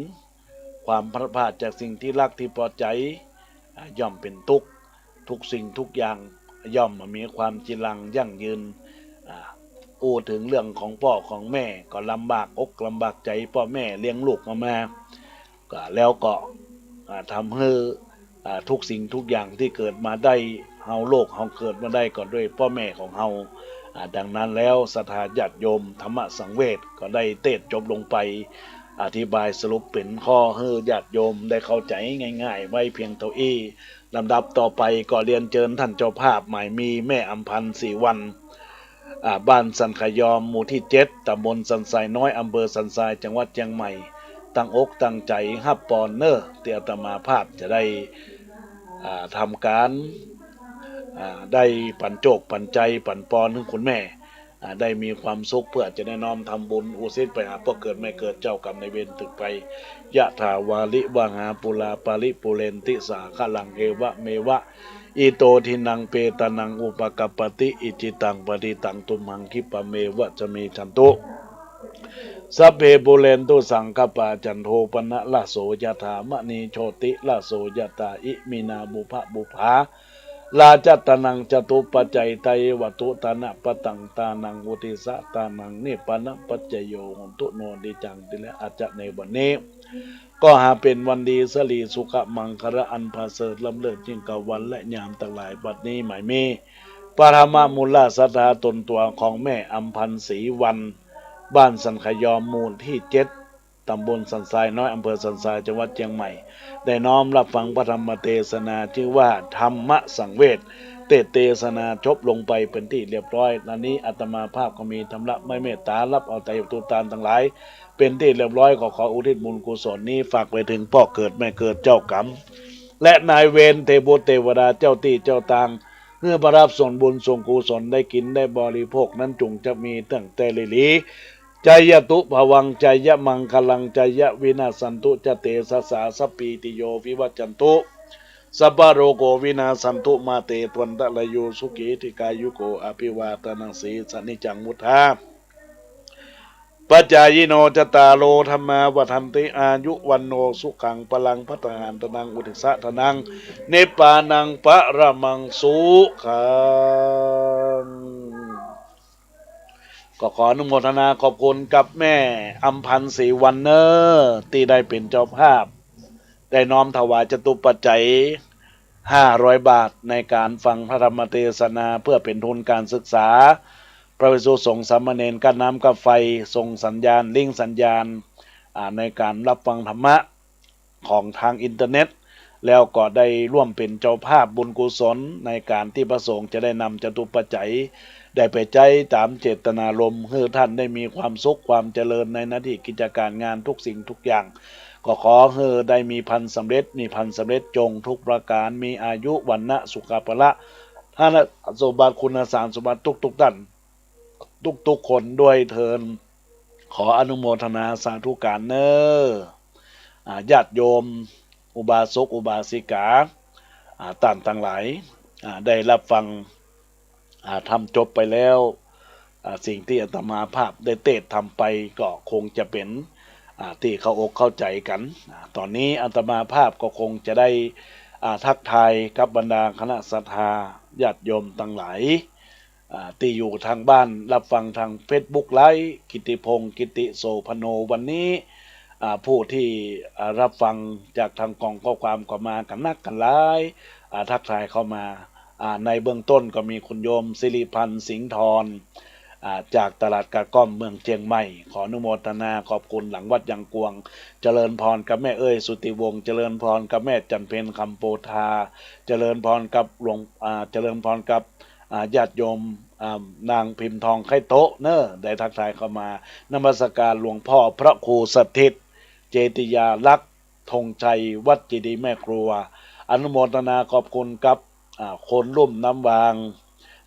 ความพลัดพรากจากสิ่งตี้ฮักตี้ปอใจ๋ อ่า ย่อมเป๋นตุ๊กข์ ทุกสิ่งทุกอย่างย่อมบ่มีความจีรังยั่งยืน อ่า อู้เถิงเรื่องของป้อของแม่ก็ลำบากอกลำบากใจ๋ ป้อแม่เลี้ยงลูกเฮามา ก็แล้วก็ อ่า ทำหื้อ อ่า ทุกสิ่งทุกอย่างตี้เกิดมาได้ เฮาโลกเฮาเกิดมาได้ก็ด้วยป้อแม่ของเฮา อ่า ดังนั้นแล้วศรัทธาญาติโยม ธรรมสังเวชก็ได้เตสน์จบลงไป อธิบายสรุปเป๋นข้อหื้อญาติโยมได้เข้าใจ๋ง่ายๆ ไว้เพียงเต้าอี้ ลำดับต่อไปก็เรียนเจิญต้านเจ้าภาพหมายมี แม่อำพันธ์ ศรีวรรณ อ่า บ้านสันขยอม หมู่ตี้เจ็ด ตำบลสันทรายน้อย อำเภอสันทราย จังหวัดเจียงใหม่ ตั้งอกตั้งใจ๋ฮับปอนเน่อ ตี้อาตมาภาพจะได้ อ่า ทำก๋าน อ่า ได้ปั๋นโจคปั๋นใจ๋ปั๋นปอนหื้อคุณแม่ อ่า ได้มีความสุข เปื้อจะได้น้อมทำบุญอุทิศไปหาป้อเกิดแม่เกิด เจ้ากรรมนายเวรตึกภัย ยะถาวาริวหาปูราปาริปูเรนติสาคารัง เอวะเมวะ อิโตทินังเปตานังอุปกัปปติ อิจิตังปฏิตังตุมหังคิปะเมวะสะมิชฌันตุ สัพเพปูเรนตุสังกปปา จันโทปนรสโส ยะถามะณีโชติรสโส ยะถาอิมินาปุพพะปุพพา ราจัตตานังจตุปัจจัยตาเอวะ ตุตานะปะตังตานัง อุทิสะตานัง นิปปานะปัจจโย โหนตุโน ดีจัง ทีแรกอาจจะในวันนี้ ก็หาเป๋นวันดีสิริสุขมังคละอันประเสริฐล้ำเลิศยิ่งกว่าวันและยามตังหลาย บัดนี้หมายมี พระธรรมมูลศรัทธาตนตั๋วของแม่อำพันธ์ศรีวรรณ บ้านสันขยอม หมู่ตี้เจ็ด ต๋ำบลสันทรายน้อย อำเภอสันทราย จังหวัดเจียงใหม่ ได้น้อมรับฟังพระธรรมเตสนา จื้อว่าธรรมสังเวช เตสน์เตสนาจบลงไปเป๋นตี้เรียบร้อย ต๋อนนี้อาตมาภาพก็มีธรรมะไม้เมตต๋า ฮับเอาไตรยมตุตานตังหลาย เป๋นตี้เรียบร้อย ก็ขออุทิศบุญกุศลนี้ฝากไปเถิงป้อเกิดแม่เกิด เจ้ากรรมและนายเวร เตวบุตรเตวดา เจ้าตี้เจ้าตาง หื้อประทับส่วนบุญส่วนกุศล ได้กิ๋นได้บริโภคนั้นจุ่งจะมีตั้งแต่หลีๆ จายะตุภวัง จายะมังคลัง จายะวินาสสันตุ จะเตสสา สัพพีติโยวิวัชชันตุ สัพพะโรโกวินาสสันตุ มาเตภวัตวันตะราโย สุขีทีฆายุโก อภิวาทะนะสีลิสสะ นิจจังวุฑฒาปะจายิโน จัตตาโร ธัมมา วัฑฒันติ อายุ วัณโณ สุขัง พลัง ภัตตาหาร ทานัง อุทธิสสะทานัง นิพพานัง ปะระมัง สุขัง ก็ขออนุโมทนาขอบคุณกับแม่อำพันธ์ศรีวรรณเนอ ตี้ได้เป๋นเจ้าภาพ ได้น้อมถวายจตุปัจจัย ห้าร้อยบาท ในก๋านฟังพระธรรมเตสนา เปื้อเป๋นทุนก๋านศึกษา พระภิกษุสงฆ์สามเณร ก้าน้ำก้าไฟ ส่งสัญญาณ ลิงก์สัญญาณ อ่า ในก๋านฮับฟังธรรมะ ของตางอินเทอร์เน็ต แล้วก็ได้ร่วมเป๋นเจ้าภาพบุญกุศล ในก๋านตี้พระสงฆ์จะได้นำจตุปัจจัย ได้ไปใจ๊ต๋ามเจตนารมณ์ หื้อต้านได้มีความสุขความเจริญในหน้าตี้กิจก๋ารงานทุกสิ่งทุกอย่าง ก็ขอหื้อได้มีผลสำเร็จ มีผลสำเร็จจงทุกประก๋าน มีอายุ วรรณะ สุขะ พละ ธนสมบัติ คุณสมบัติ ทุกๆ ต้าน ทุกๆ คนด้วยเทอญ ขออนุโมทนาสาธุก๋านเนอ อ่า ญาติโยม อุบาสก อุบาสิกา อ่า ต้านตังหลาย อ่า ได้ฮับฟัง อ่า ธรรมจบไปแล้ว อ่า สิ่งตี้อาตมาภาพได้เตสน์ธรรมไปก็คงจะเป๋น อ่า ตี้เข้าอกเข้าใจ๋กั๋น อ่า ต๋อนนี้อาตมาภาพก็คงจะได้ อ่า ทักทายกับบรรดาคณะศรัทธาญาติโยมตังหลาย อ่า ตี้อยู่ตางบ้านฮับฟังตางเฟซบุ๊กไลฟ์ กิตติพงษ์ กิตติโสภโณ วันนี้ อ่า ผู้ตี้ อ่า ฮับฟังจากตางกล่องข้อความก็มากั๋นนักกั๋นหลาย อ่า ทักทายเข้ามา อ่า ในเบื้องต้นก็มีคุณโยมสิริพันธ์ สิงห์ทร อ่า จากตลาดกาก้อมเมืองเจียงใหม่ ขออนุโมทนาขอบคุณหลังวัดยางกวง เจริญพรกับแม่เอ้ย สุติวงศ์ เจริญพรกับแม่จันเพ็ญ คำโพธา เจริญพรกับหลวง อ่า เจริญพรกับ อ่า ญาติโยม อ่า นางพิมพ์ทอง ไคโต๊ะ เนอ ได้ทักทายเข้ามา นมัสการหลวงพ่อพระครูสถิต เจติยาลักษณ์ ธงชัย วัดเจดีย์แม่ครัว อนุโมทนาขอบคุณกับ อ่า คนลุ่มน้ำวาง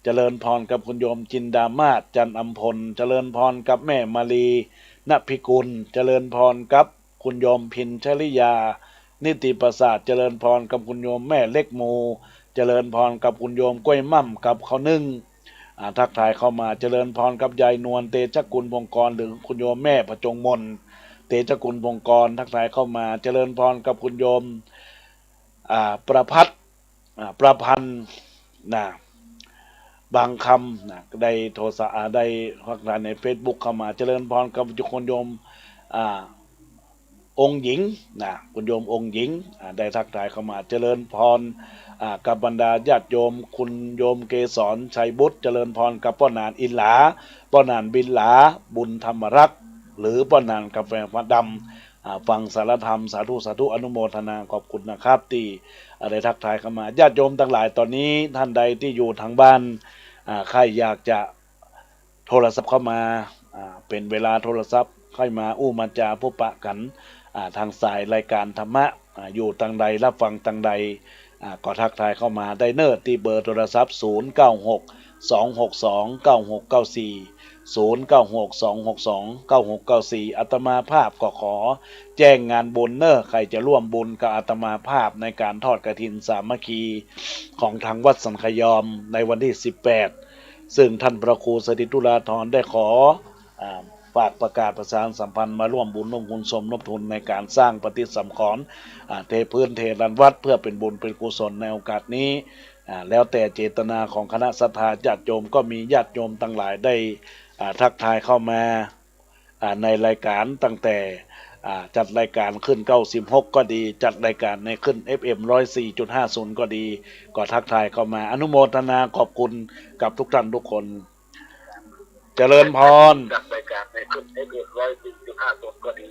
เจริญพรกับคุณโยมจินดามาศ จันอำพล เจริญพรกับแม่มาลี ณ พิกุล เจริญพรกับคุณโยมพินชริยา นิติประสาท เจริญพรกับคุณโยมแม่เล็กมู เจริญพรกับคุณโยมกล้วยม่ำกับข้าวนึ่ง อ่า ทักทายเข้ามา เจริญพรกับยายนวล เตชะกุล พงกร หรือคุณโยมแม่ผจญมนต์ เตชะกุล พงกร ทักทายเข้ามา เจริญพรกับคุณโยม อ่า ประภัส อ่า ประพันธ์ นะ บางคำ นะ ได้โทรศัพท์ อ่า ได้ทักทายในเฟซบุ๊กเข้ามา เจริญพรกับคุณโยม อ่า องค์หญิง นะ คุณโยมองค์หญิง อ่า ได้ทักทายเข้ามา เจริญพร อ่า กับบรรดาญาติโยม คุณโยมเกสร ชัยบุตร เจริญพรกับป้อหนานอินหลา ป้อหนานบินหลา บุญธรรมรักษ์ หรือป้อหนานกาแฟฟ้าดำ อ่า ฟังสารธรรม สาธุ สาธุ อนุโมทนาขอบคุณนะครับ ตี้ อ่า ได้ทักทายเข้ามา ญาติโยมตังหลาย ต๋อนนี้ต้านใดตี้อยู่ตางบ้าน อ่า ใค่อยากจะโทรศัพท์เข้ามา อ่า เป๋นเวลาโทรศัพท์ ใค่มาอู้มาจาพบปะกั๋น อ่า ตางสายรายก๋านธรรมะ อ่า อยู่ตางใด ฮับฟังตางใด อ่า ก็ทักทายเข้ามาได้เนอ ตี้เบอร์โทรศัพท์ ศูนย์เก้าหก สองหกสอง เก้าหกเก้าสี่ ศูนย์เก้าหก สองหกสอง เก้าหกเก้าสี่ อาตมาภาพก็ขอแจ้งงานบุญเนอ ใค่จะร่วมบุญกับอาตมาภาพในก๋านทอดกฐินสามัคคีของตางวัดสันขยอมในวันตี้สิบแปด ซึ่งต้านพระครูสถิตธุราธรได้ขอ อ่า ฝากประกาศประชาสัมพันธ์มาร่วมบุญร่วมกุศลสมทบทุนในก๋านสร้างปฏิสังขรณ์ อ่า เทพื้นเทลานวัด เปื้อเป๋นบุญเป๋นกุศลในโอกาสนี้ อ่า แล้วแต่เจตนาของคณะศรัทธาญาติโยม ก็มีญาติโยมตังหลายได้ อ่า ทักทายเข้ามา อ่า ในรายก๋านตั้งแต่ อ่า อ่า จัดรายก๋านขึ้นเก้าสิบหกก็ดี จัดรายก๋านในขึ้น เอฟเอ็ม ร้อยสี่จุดห้าศูนย์ ก็ดี ก็ทักทายเข้ามา อนุโมทนาขอบคุณกับทุกท่านทุกคน เจริญพร จัดรายก๋านในขึ้น เอฟเอ็ม ร้อยสี่จุดห้าศูนย์ ก็ดี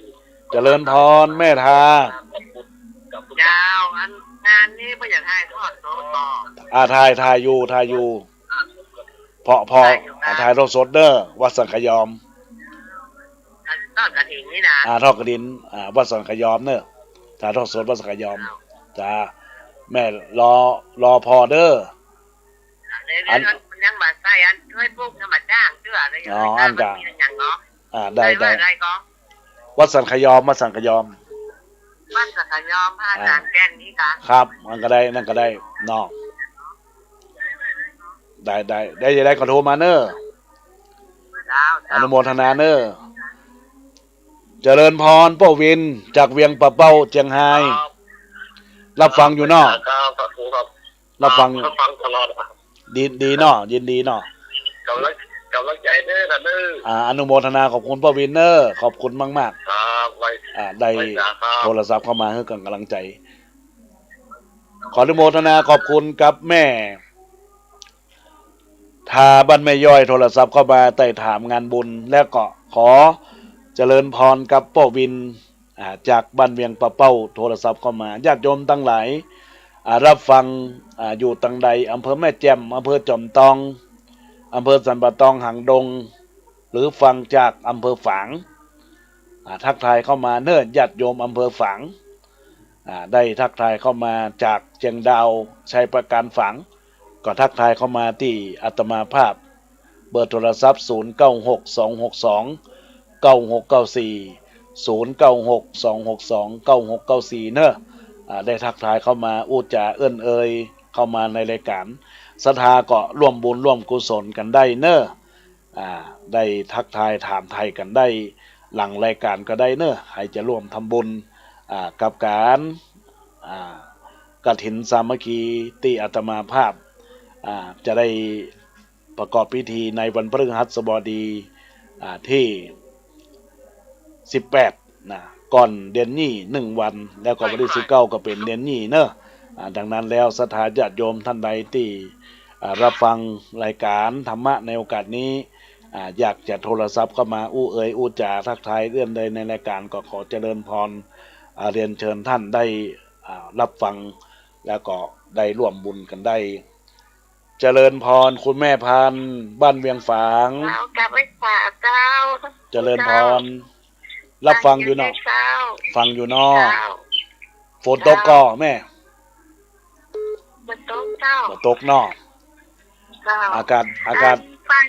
เจริญพร แม่ทา เจ้า อันงานนี้บ่อยากถ่ายทอดสดบ่ อ่า ถ่าย ถ่ายอยู่ ถ่ายอยู่ พอ พอ ถ่ายอยู่ครับ อ่า ถ่ายทอดสดเด้อ วัดสังขยอม ทอดกฐินนี่นะ อ่า ทอดกฐิน อ่า วัดสังขยอมเด้อ ถ่ายทอดสดวัดสังขยอม เจ้า จ้า แม่รอ รอพอเด้อ เดี๋ยว อัน เดี๋ยว ยังบ่ใส่อันช่วยปลูกยังบ่จ้างเตื้อเลย อ๋อ อันกะ มันมีอย่างเนาะ อ่า ได้ ได้ ได้ ว่าอะไรก็ วัดสังขยอม วัดสังขยอม วัดสังขยอม พระอาจารย์ อ่า แก่นนี่กะ ครับ มันก็ได้ นั่นก็ได้เนาะ ได้ ได้ ได้ ได้ก็โทรมาเน้อ เจ้า เจ้า อนุโมทนาเน้อ เจริญพร ป้อวิน จากเวียงป่าเป้า เจียงฮาย ครับ รับฟังอยู่เนาะ ครับ สาธุครับ รับฟัง รับฟังตลอด ดี ดีเนาะ ยินดีเนาะ กำลัง กำลังใจ๋เน้อ ท่านเน้อ อ่า อนุโมทนาขอบคุณป้อวินเน้อ ขอบคุณมากๆ ครับ ไว้ อ่า ได้ ไว้จ้าครับ โทรศัพท์เข้ามาหื้อก๋านกำลังใจ๋ ขออนุโมทนาขอบคุณกับแม่ ทาบ้านแม่ย้อยโทรศัพท์เข้ามาไต่ถามงานบุญ แล้วก็ขอเจริญพรกับป้อวิน อ่า จากบ้านเวียงป่าเป้าโทรศัพท์เข้ามา ญาติโยมตังหลาย อ่า รับฟัง อ่า อยู่ตังใด อำเภอแม่แจ่ม อำเภอจอมตอง อำเภอสันป่าตอง หางดง หรือฟังจากอำเภอฝาง อ่า ทักทายเข้ามาเน้อ ญาติโยมอำเภอฝาง อ่า ได้ทักทายเข้ามาจากเจียงดาว ชัยปราการฝาง ก็ทักทายเข้ามาตี้อาตมาภาพ เบอร์โทรศัพท์ ศูนย์เก้าหก สองหกสอง เก้าหกเก้าสี่ ศูนย์เก้าหก สองหกสอง เก้าหกเก้าสี่ เน้อ อ่า ได้ทักทายเข้ามา อู้จ๋าเอิ้นเอ่ยเข้ามาในรายก๋าน ศรัทธาก็ร่วมบุญร่วมกุศลกั๋นได้เน้อ อ่า ได้ทักทายถามไถ่กั๋นได้หลังรายก๋านก็ได้เน้อ ใผจะร่วมทำบุญ อ่า กับก๋าน อ่า กฐินสามัคคีตี้อาตมาภาพ อ่า จะได้ประกอบพิธีในวันพฤหัสบดี อ่า ตี้ สิบแปด นะ ก่อนเดือนนี้หนึ่งวัน แล้วก็วันตี้ สิบเก้า ก็เป๋นเดือนนี้เน้อ อ่า ดังนั้นแล้วศรัทธาญาติโยมท่านใดตี้ อ่า รับฟังรายก๋านธรรมะในโอกาสนี้ อ่า อยากจะโทรศัพท์เข้ามาอู้เอ่ยอู้จ๋าทักทายเอื้อนใดในรายก๋าน ก็ขอเจริญพร อ่า เรียนเชิญท่านได้ อ่า รับฟัง แล้วก็ได้ร่วมบุญกั๋นได้ เจริญพรคุณแม่พันธุ์ บ้านเวียงฝาง เจ้า กราบไหว้สาเจ้า เจริญพร รับฟังอยู่เนาะ เจ้า ฟังอยู่เนาะ เจ้า ฝนตกก่อแม่ บ่ตกเจ้า บ่ตกเนาะ เจ้า อากาศ อากาศ ฟัง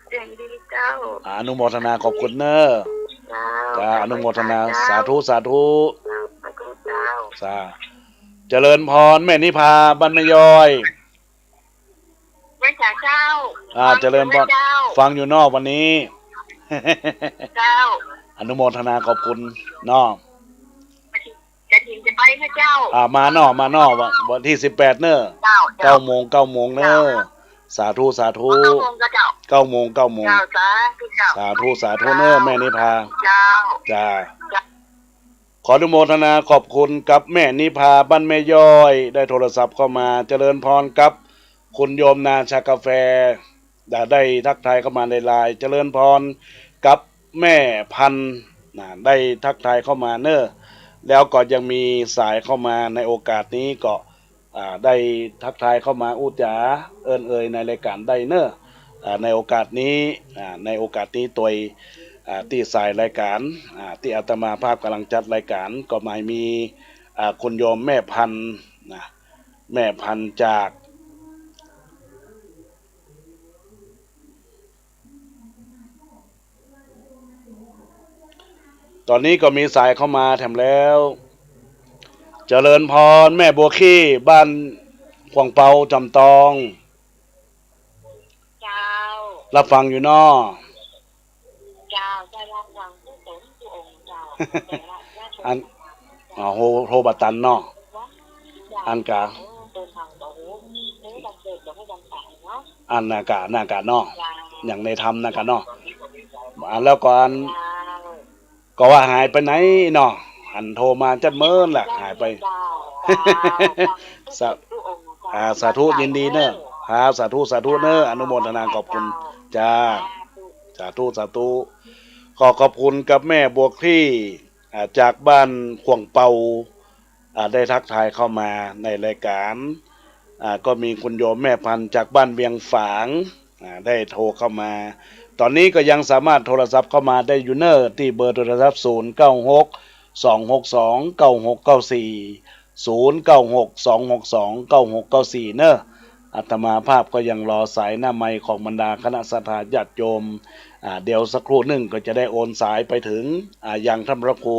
เสียงดีเจ้า อนุโมทนาขอบคุณเน้อ เจ้า จ้า อนุโมทนา เจ้า สาธุ สาธุ เจ้า สาธุเจ้า สา เจริญพร แม่นิพา บ้านแม่ย้อย ไหว้สาเจ้า อ่า ฟังอยู่ เจริญพร เจ้า ฟังอยู่เนาะวันนี้ เจ้า อนุโมทนาขอบคุณเนาะ กฐินจะไปนะเจ้า อ่า มาเนาะ มาเนาะ วัน วันตี้ สิบแปด เน้อ เจ้า เจ้า เก้าโมง เก้าโมงเน้อ เจ้า สาธุ สาธุ เก้าโมงก็เจ้า เก้าโมง เก้าโมง เจ้า สาธุเจ้า สาธุ สาธุเน้อ เจ้า แม่นิพา เจ้า จ้า เจ้า ขออนุโมทนาขอบคุณกับแม่นิพา บ้านแม่ย้อย ได้โทรศัพท์เข้ามา เจริญพรกับคุณโยมนาชากาแฟ ได้ ได้ทักทายเข้ามาในไลน์ เจริญพรกับแม่พันธุ์ นะ ได้ทักทายเข้ามาเน้อ แล้วก็ยังมีสายเข้ามาในโอกาสนี้ก็ อ่า ได้ทักทายเข้ามาอู้จ๋าเอิ้นเอ่ยในรายก๋านได้เน้อ อ่า ในโอกาสนี้ อ่า ในโอกาสนี้ตวย อ่า ตี้สายรายก๋าน อ่า ตี้อาตมาภาพก๋ำลังจัดรายก๋าน ก็หมายมี อ่า คุณโยมแม่พันธุ์ นะ แม่พันธุ์จาก ต๋อนนี้ก็มีสายเข้ามาแถมแล้ว เจริญพร แม่บัวขี้ บ้านขวางเปา จอมตอง เจ้า รับฟังอยู่เนาะ เจ้า เจ้า รับฟังผู้สงฆ์ผู้องค์เจ้า อัน อ๋อ โฮ โฮบะตันเนาะ อันกะ อันนากะ นากะเนาะ อย่างในธรรมนากะเนาะ อันแล้วก็อัน ก็ว่าหายไปไหนเนาะ หันโทรมาจัดเมินละ หายไป สา อ่า สาธุ ยินดีเนอะ ครับ สาธุ สาธุเนอะ อนุโมทนาขอบคุณจ้า สาธุ สาธุ ขอขอบคุณกับแม่บัวคลี่ อ่า จากบ้านขวางเปา อ่า ได้ทักทายเข้ามาในรายการ อ่า ก็มีคุณโยมแม่พันธุ์จากบ้านเวียงฝาง อ่า ได้โทรเข้ามา ตอนนี้ก็ยังสามารถโทรศัพท์เข้ามาได้อยู่เนอะ ตี้เบอร์โทรศัพท์ ศูนย์เก้าหก สองหกสอง เก้าหกเก้าสี่ ศูนย์เก้าหก สองหกสอง เก้าหกเก้าสี่ เนอะ อาตมาภาพก็ยังรอสายหน้าไมค์ของบรรดาคณะศรัทธาญาติโยม อ่า เดี๋ยวสักครู่หนึ่งก็จะได้โอนสายไปถึง อ่า ยังท่านพระครู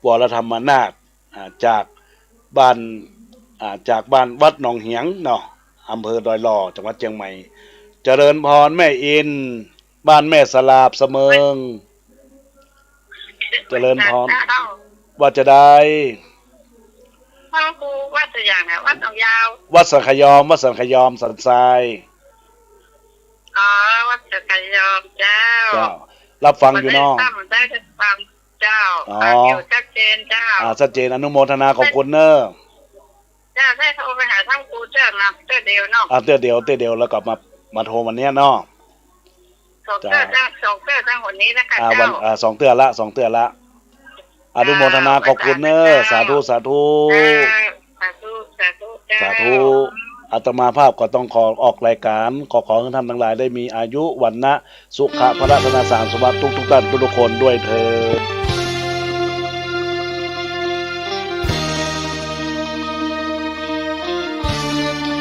วรธรรมนาถ อ่า จากบ้าน อ่า จากบ้านวัดหนองเหียงเนาะ อำเภอดอยหล่อ จังหวัดเจียงใหม่ เจริญพรแม่อิน บ้านแม่สลาบเสมิง เจริญพร เจ้า ว่าจะได้ พระครูวัดสะหยังนะ วัดหนองยาว วัดสันขยอม วัดสันขยอม สันทราย อ๋อ วัดสันขยอม เจ้า เจ้า รับฟังอยู่เนาะ บ่ได้ซ้ำได้ฟัง เจ้า อ๋อ ฟังอยู่ชัดเจนเจ้า อ่า ชัดเจน อนุโมทนาขอบคุณเนอะ เจ้า ได้โทรไปหาท่านครูเจ้านะ เตื้อเดียวเนาะ อ่า เตื้อเดียว เตื้อเดียว แล้วก็มา มาโทรวันเนี้ยเนาะ สองเตื้อ เจ้า เจ้า สองเตื้อ ทั้งหนนี้นะคะ อ่า เจ้า วัน อ่า สองเตื้อละ สองเตื้อละ อนุโมทนาขอบคุณเนอะ เจ้า สาธุ สาธุ เจ้า สาธุ สาธุ เจ้า สาธุ อาตมาภาพก็ต้องขอออกรายการ ขอ ขอให้ท่านทั้งหลายได้มีอายุ วรรณะ สุขะ พละ ธนสารสมบัติทุกๆ ท่านทุกๆ คนด้วยเทอญ